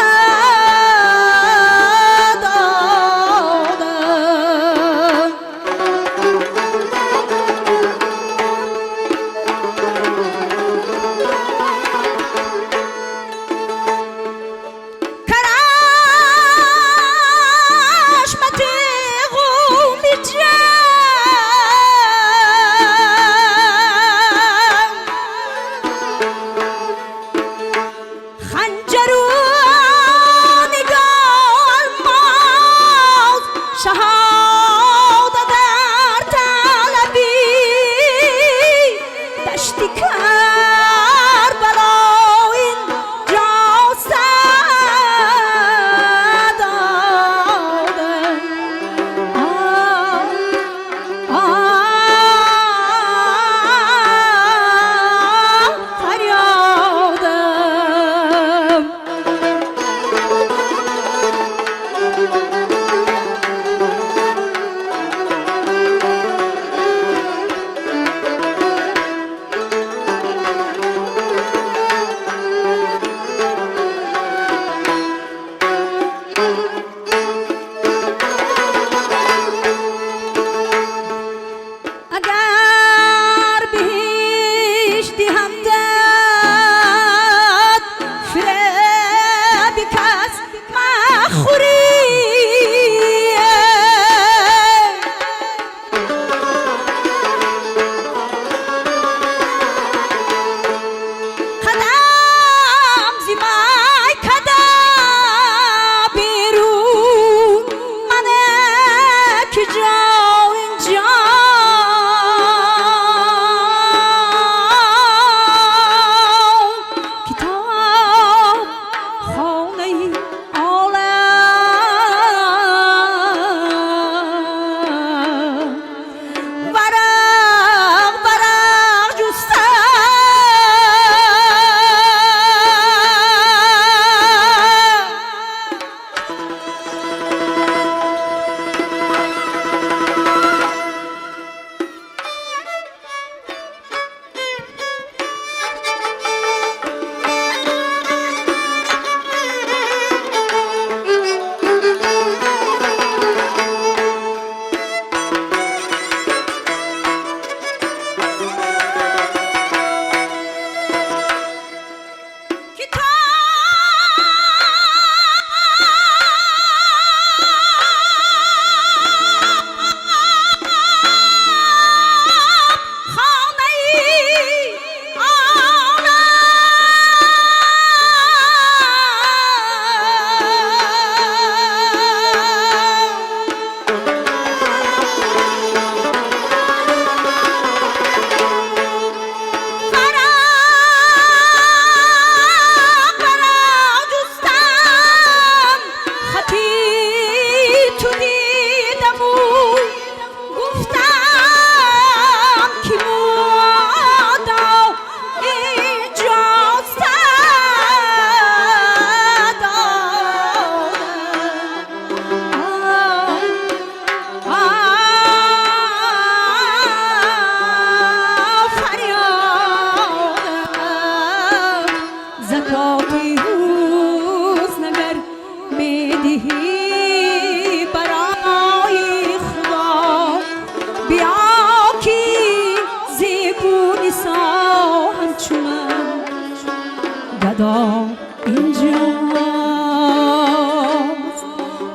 مدار اینجاست.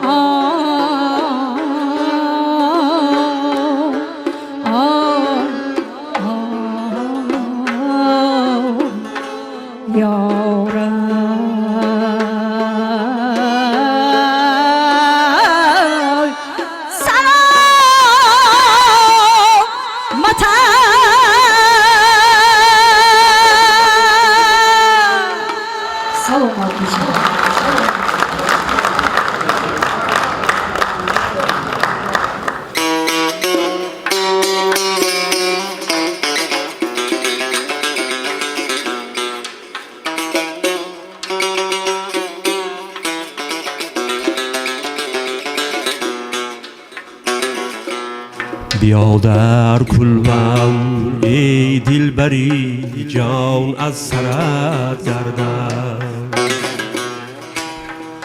آه آه آه یا رب سلامت. Саломат бошед. بیا در کلبم ای دلبری جان از سرت گردم،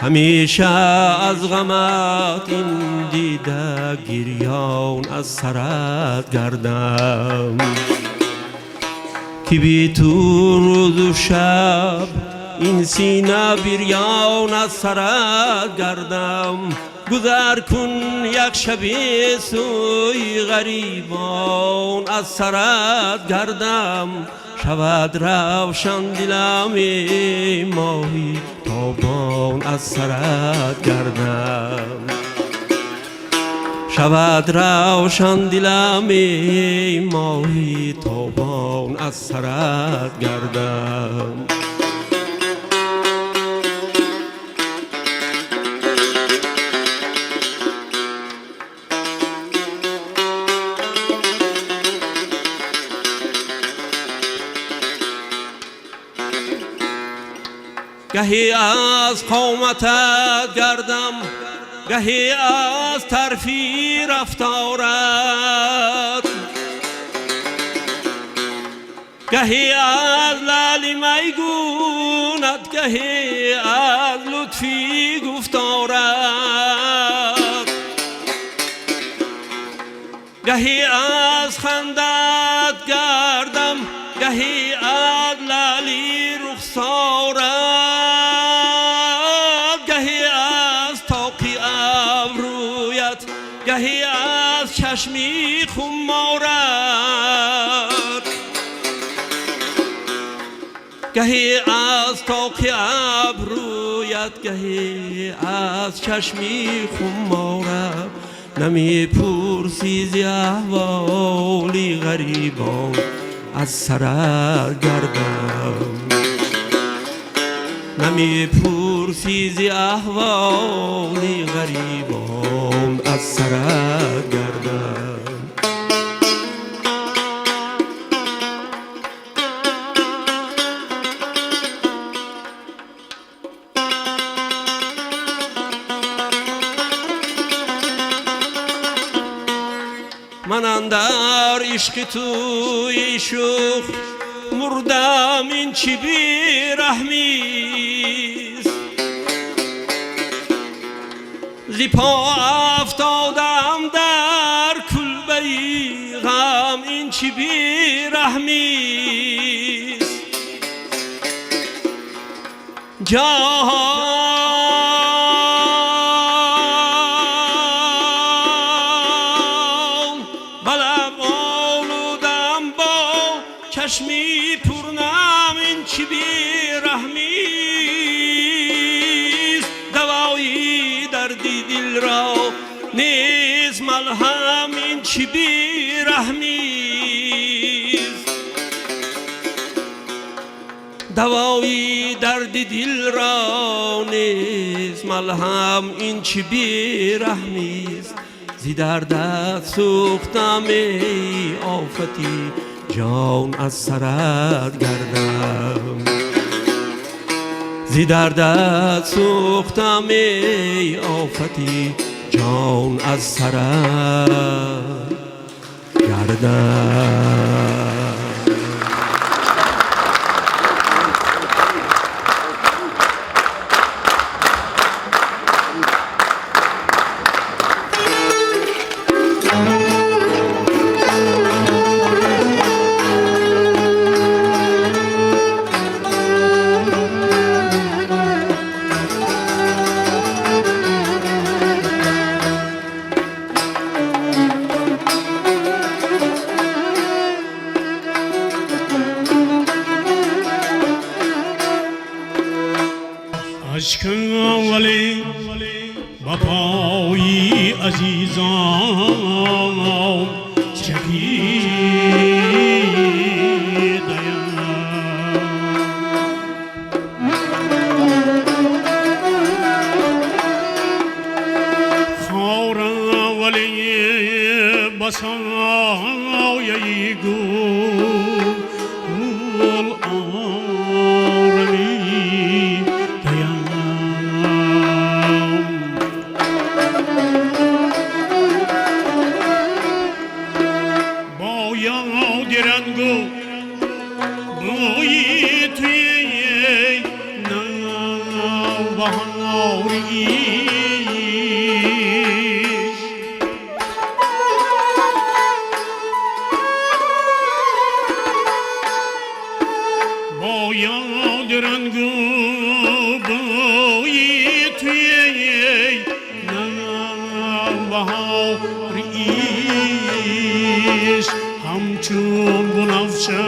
همیشه از غمت این دیده گریان از سرت گردم، که بی تو روز و شب این سینه بریان از سرت گردم. گذر کن یک شبی سوی غریبان از سرت گردم، شود روشن دلم ای ماهی تابان از سرت گردم، شود روشن دلم ای ماهی تابان از سرت گردم. گهی از قامتت گردم، گهی از طرفی رفتارت، گهی از لعل میگونت، گهی از لطفی گفتارت، گهی از خندت گردم، گهی از لعل رخسارت، گهی از طاق ابرویت، گهی از چشمی خمارت، گهی از طاق ابرویت، گهی از چشمی خمارت. نمی پرسی ز احوال غریبان از سرت گردم، نمی پرسی ز احوال غریبان از سرت گردم. من اندر عشق تو ای شوخ مردم، این چی بی رحمیست، ز پا افتادم در کلبه غم، این چی بی رحمیست. جهان بلب آلودم با چشمی پرنم، این چی بی رحمیست. دوایی درد دل را نیز ملهم، این چی بی رحمیست. دوایی درد دل را نیز ملهم، این چی بی رحمیست. ز دردت سوختم ای آفتی جان از سرت گردم، ز دردت سوختم ای آفتی جان از سرت گردم. بشکن ولی با پای عزیزان چکیدیم. خارم ولی بسایه گل آرمی دیم. با یاد رنگ و بوی توی نوبهاری با یاد رنگ و بوی توی نوبهاریش همچون بنفشه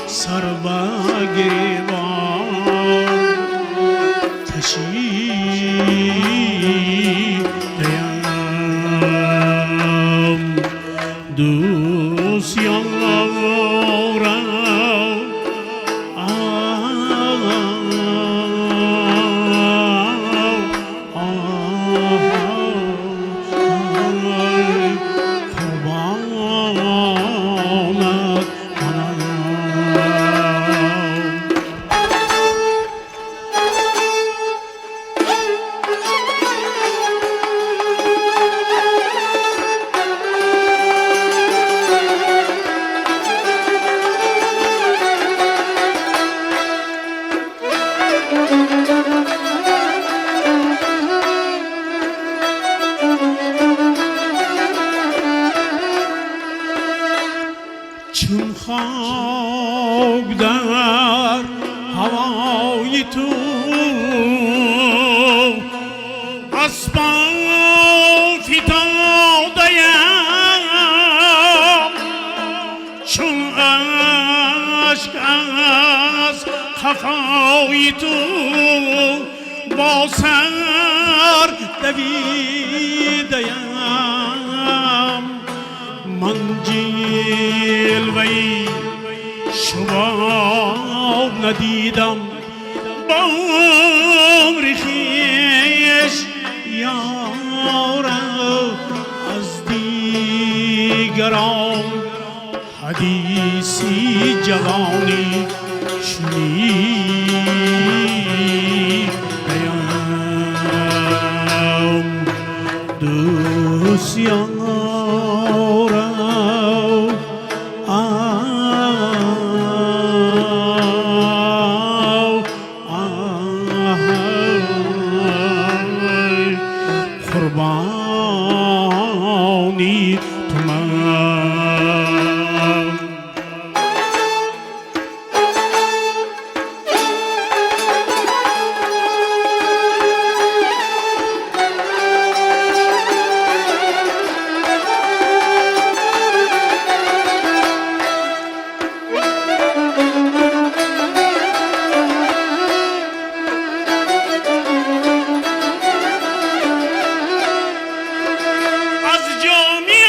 سر به گریبان کشیدیم. دوست یارم قربانت کنم. چون خاک در هوای تو از پا فتاده‌ام، چون اشک از قفای تو با سر دویده‌ام. من جلوه‌ای شباب ندیدم با عمر خویش یارم، از دیگران حدیثی جوانی شنیدیم. دوست یارم قربانی تو من. از جامی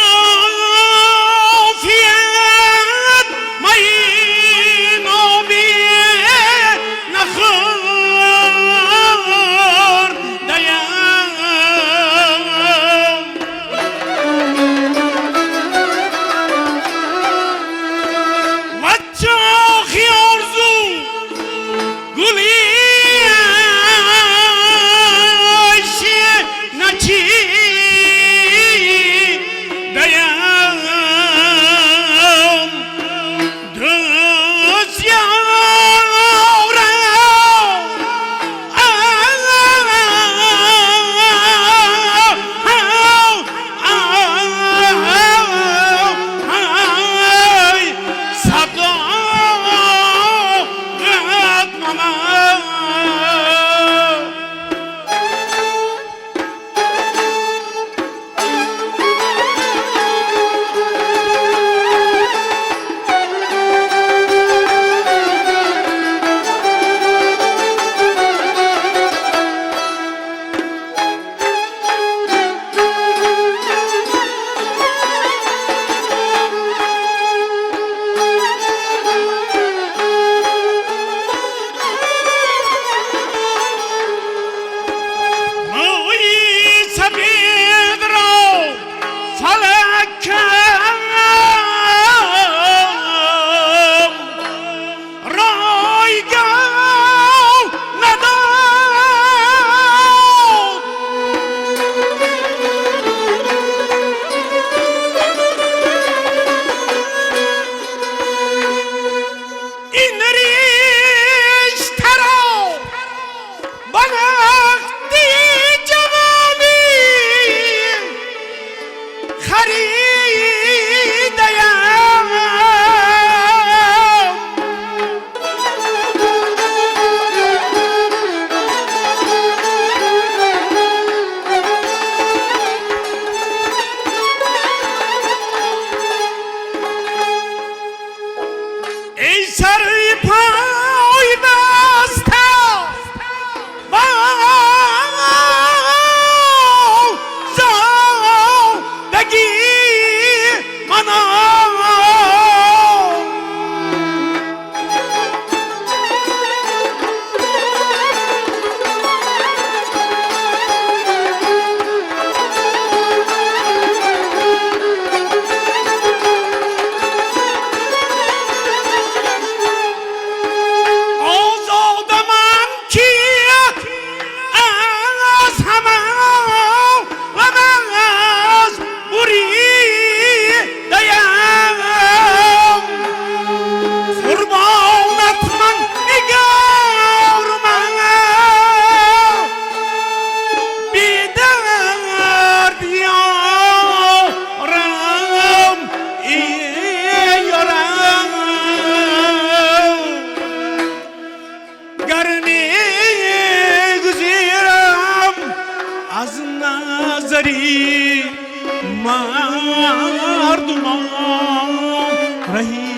Мардумон раҳи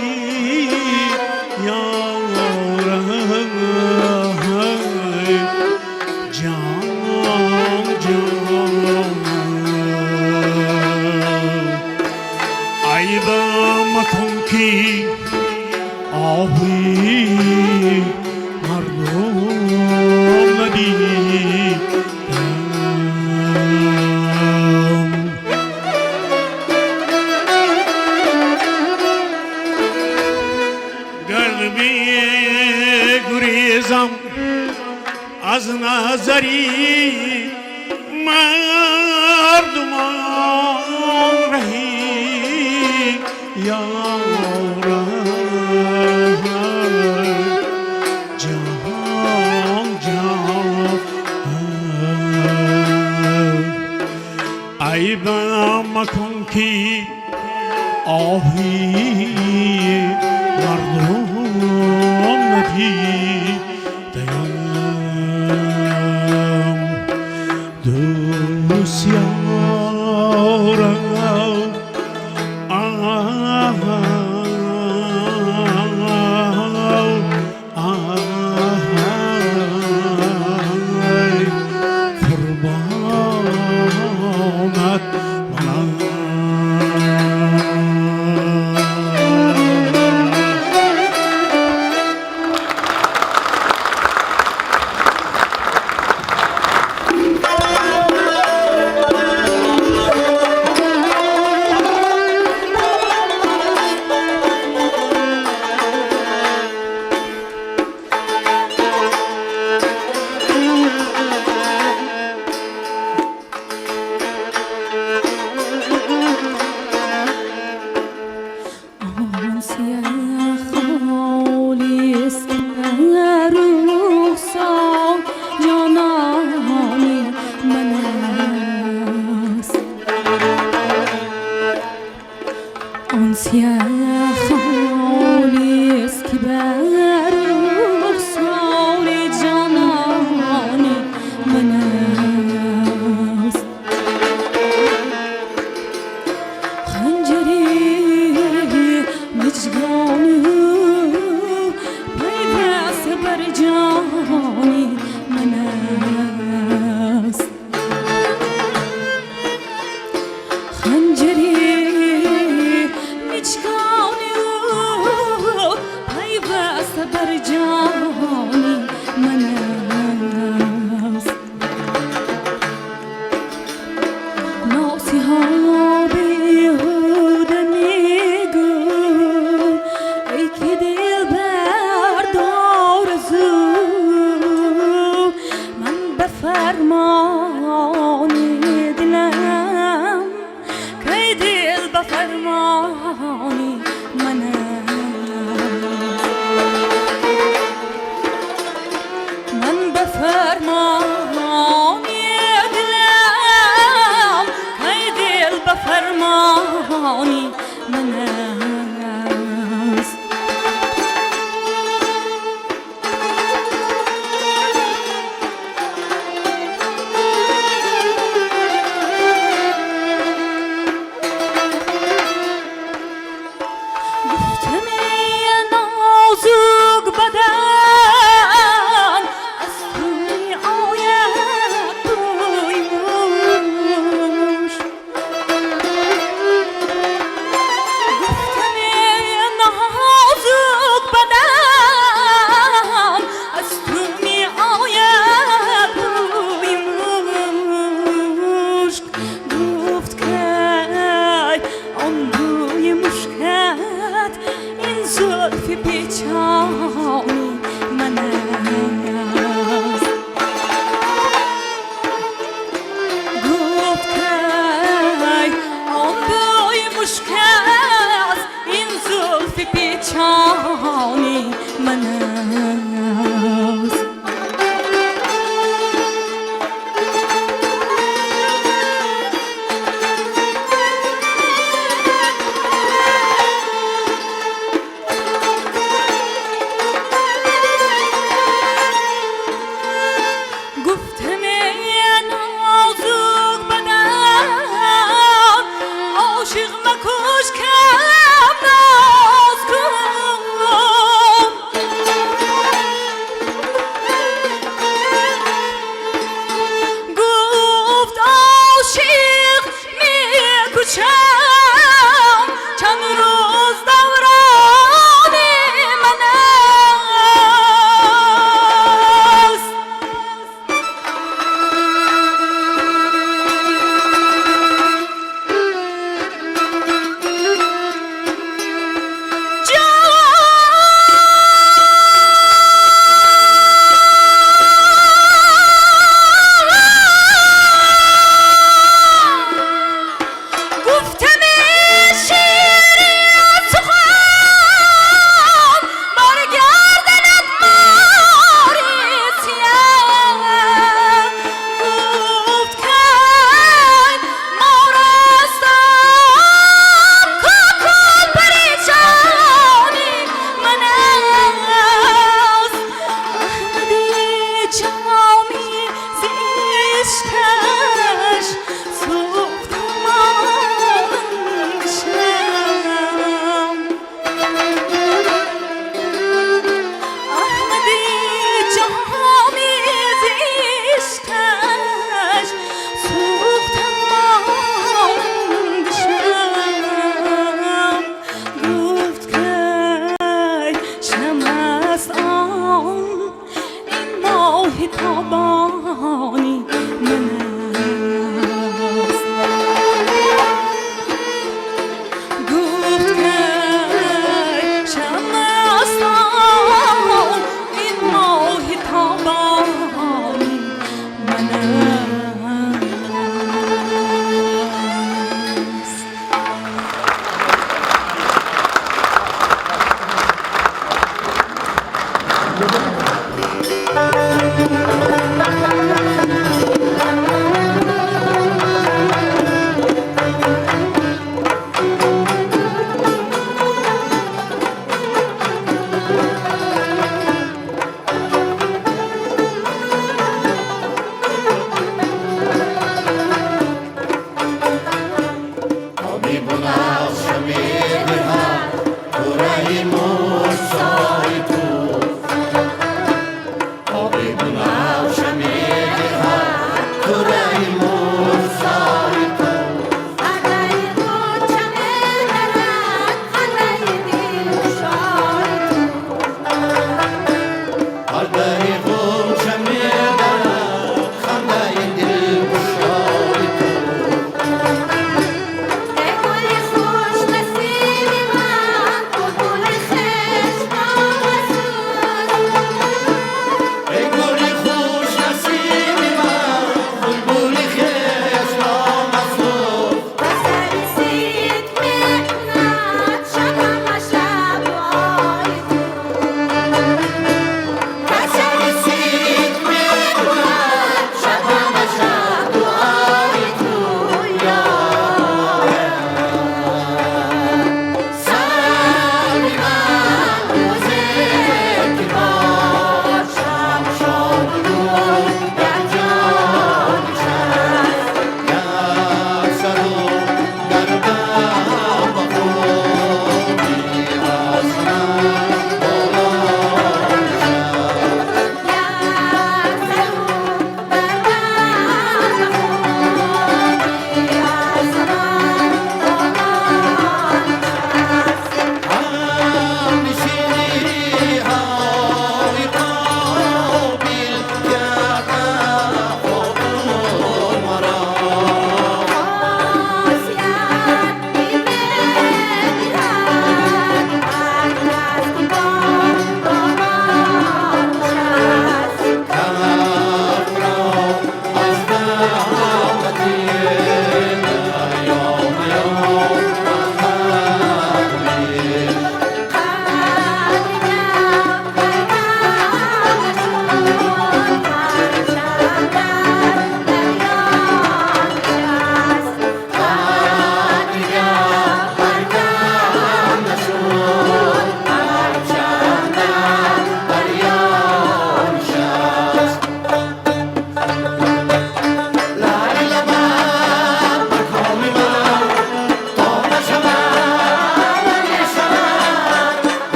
ёрам, ҷон ҷон, айбам макун, ки оҳи мардум надидам. Гар бигурезам аз назари мардумон, раҳи ёрам, ҷон ҷон, айбам макун, ки оҳи мардум надидаям. Дӯст ёрам, ай қурбонат манам. آن سیه خالیست که رخسار جانان من است. آن سیه خالیست که بر رخسار جانان من است. خنجری مژگان او پیوسته بر جان من است. خنجری مژگان او پیوسته بر جان من است. ناسیها بیهوده میگو، ای که دل بردار از او. من به فرمان دلم، که دل به فرمان من است. من به فرمان دلم، که دل به فرمان من است. گفتم ای نازک بدن، از تو می آید بوی مشک. گفتم ای نازک بدن، از تو می آید بوی مشک. گفت که آن بوی مشکت این زلف پیچانی من است. گفت که آن بوی مشک است این زلف پیچانی من است.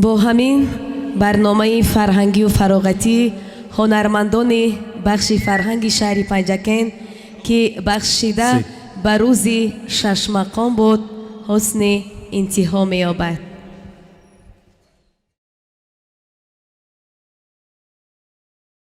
Бо ҳамин барномаи фарҳангию фароғатӣ ҳунармандони бахши фарҳанги шаҳри Панҷакент, ки бахшида ба рӯзи шашмақом буд, ҳусни интиҳо меёбад.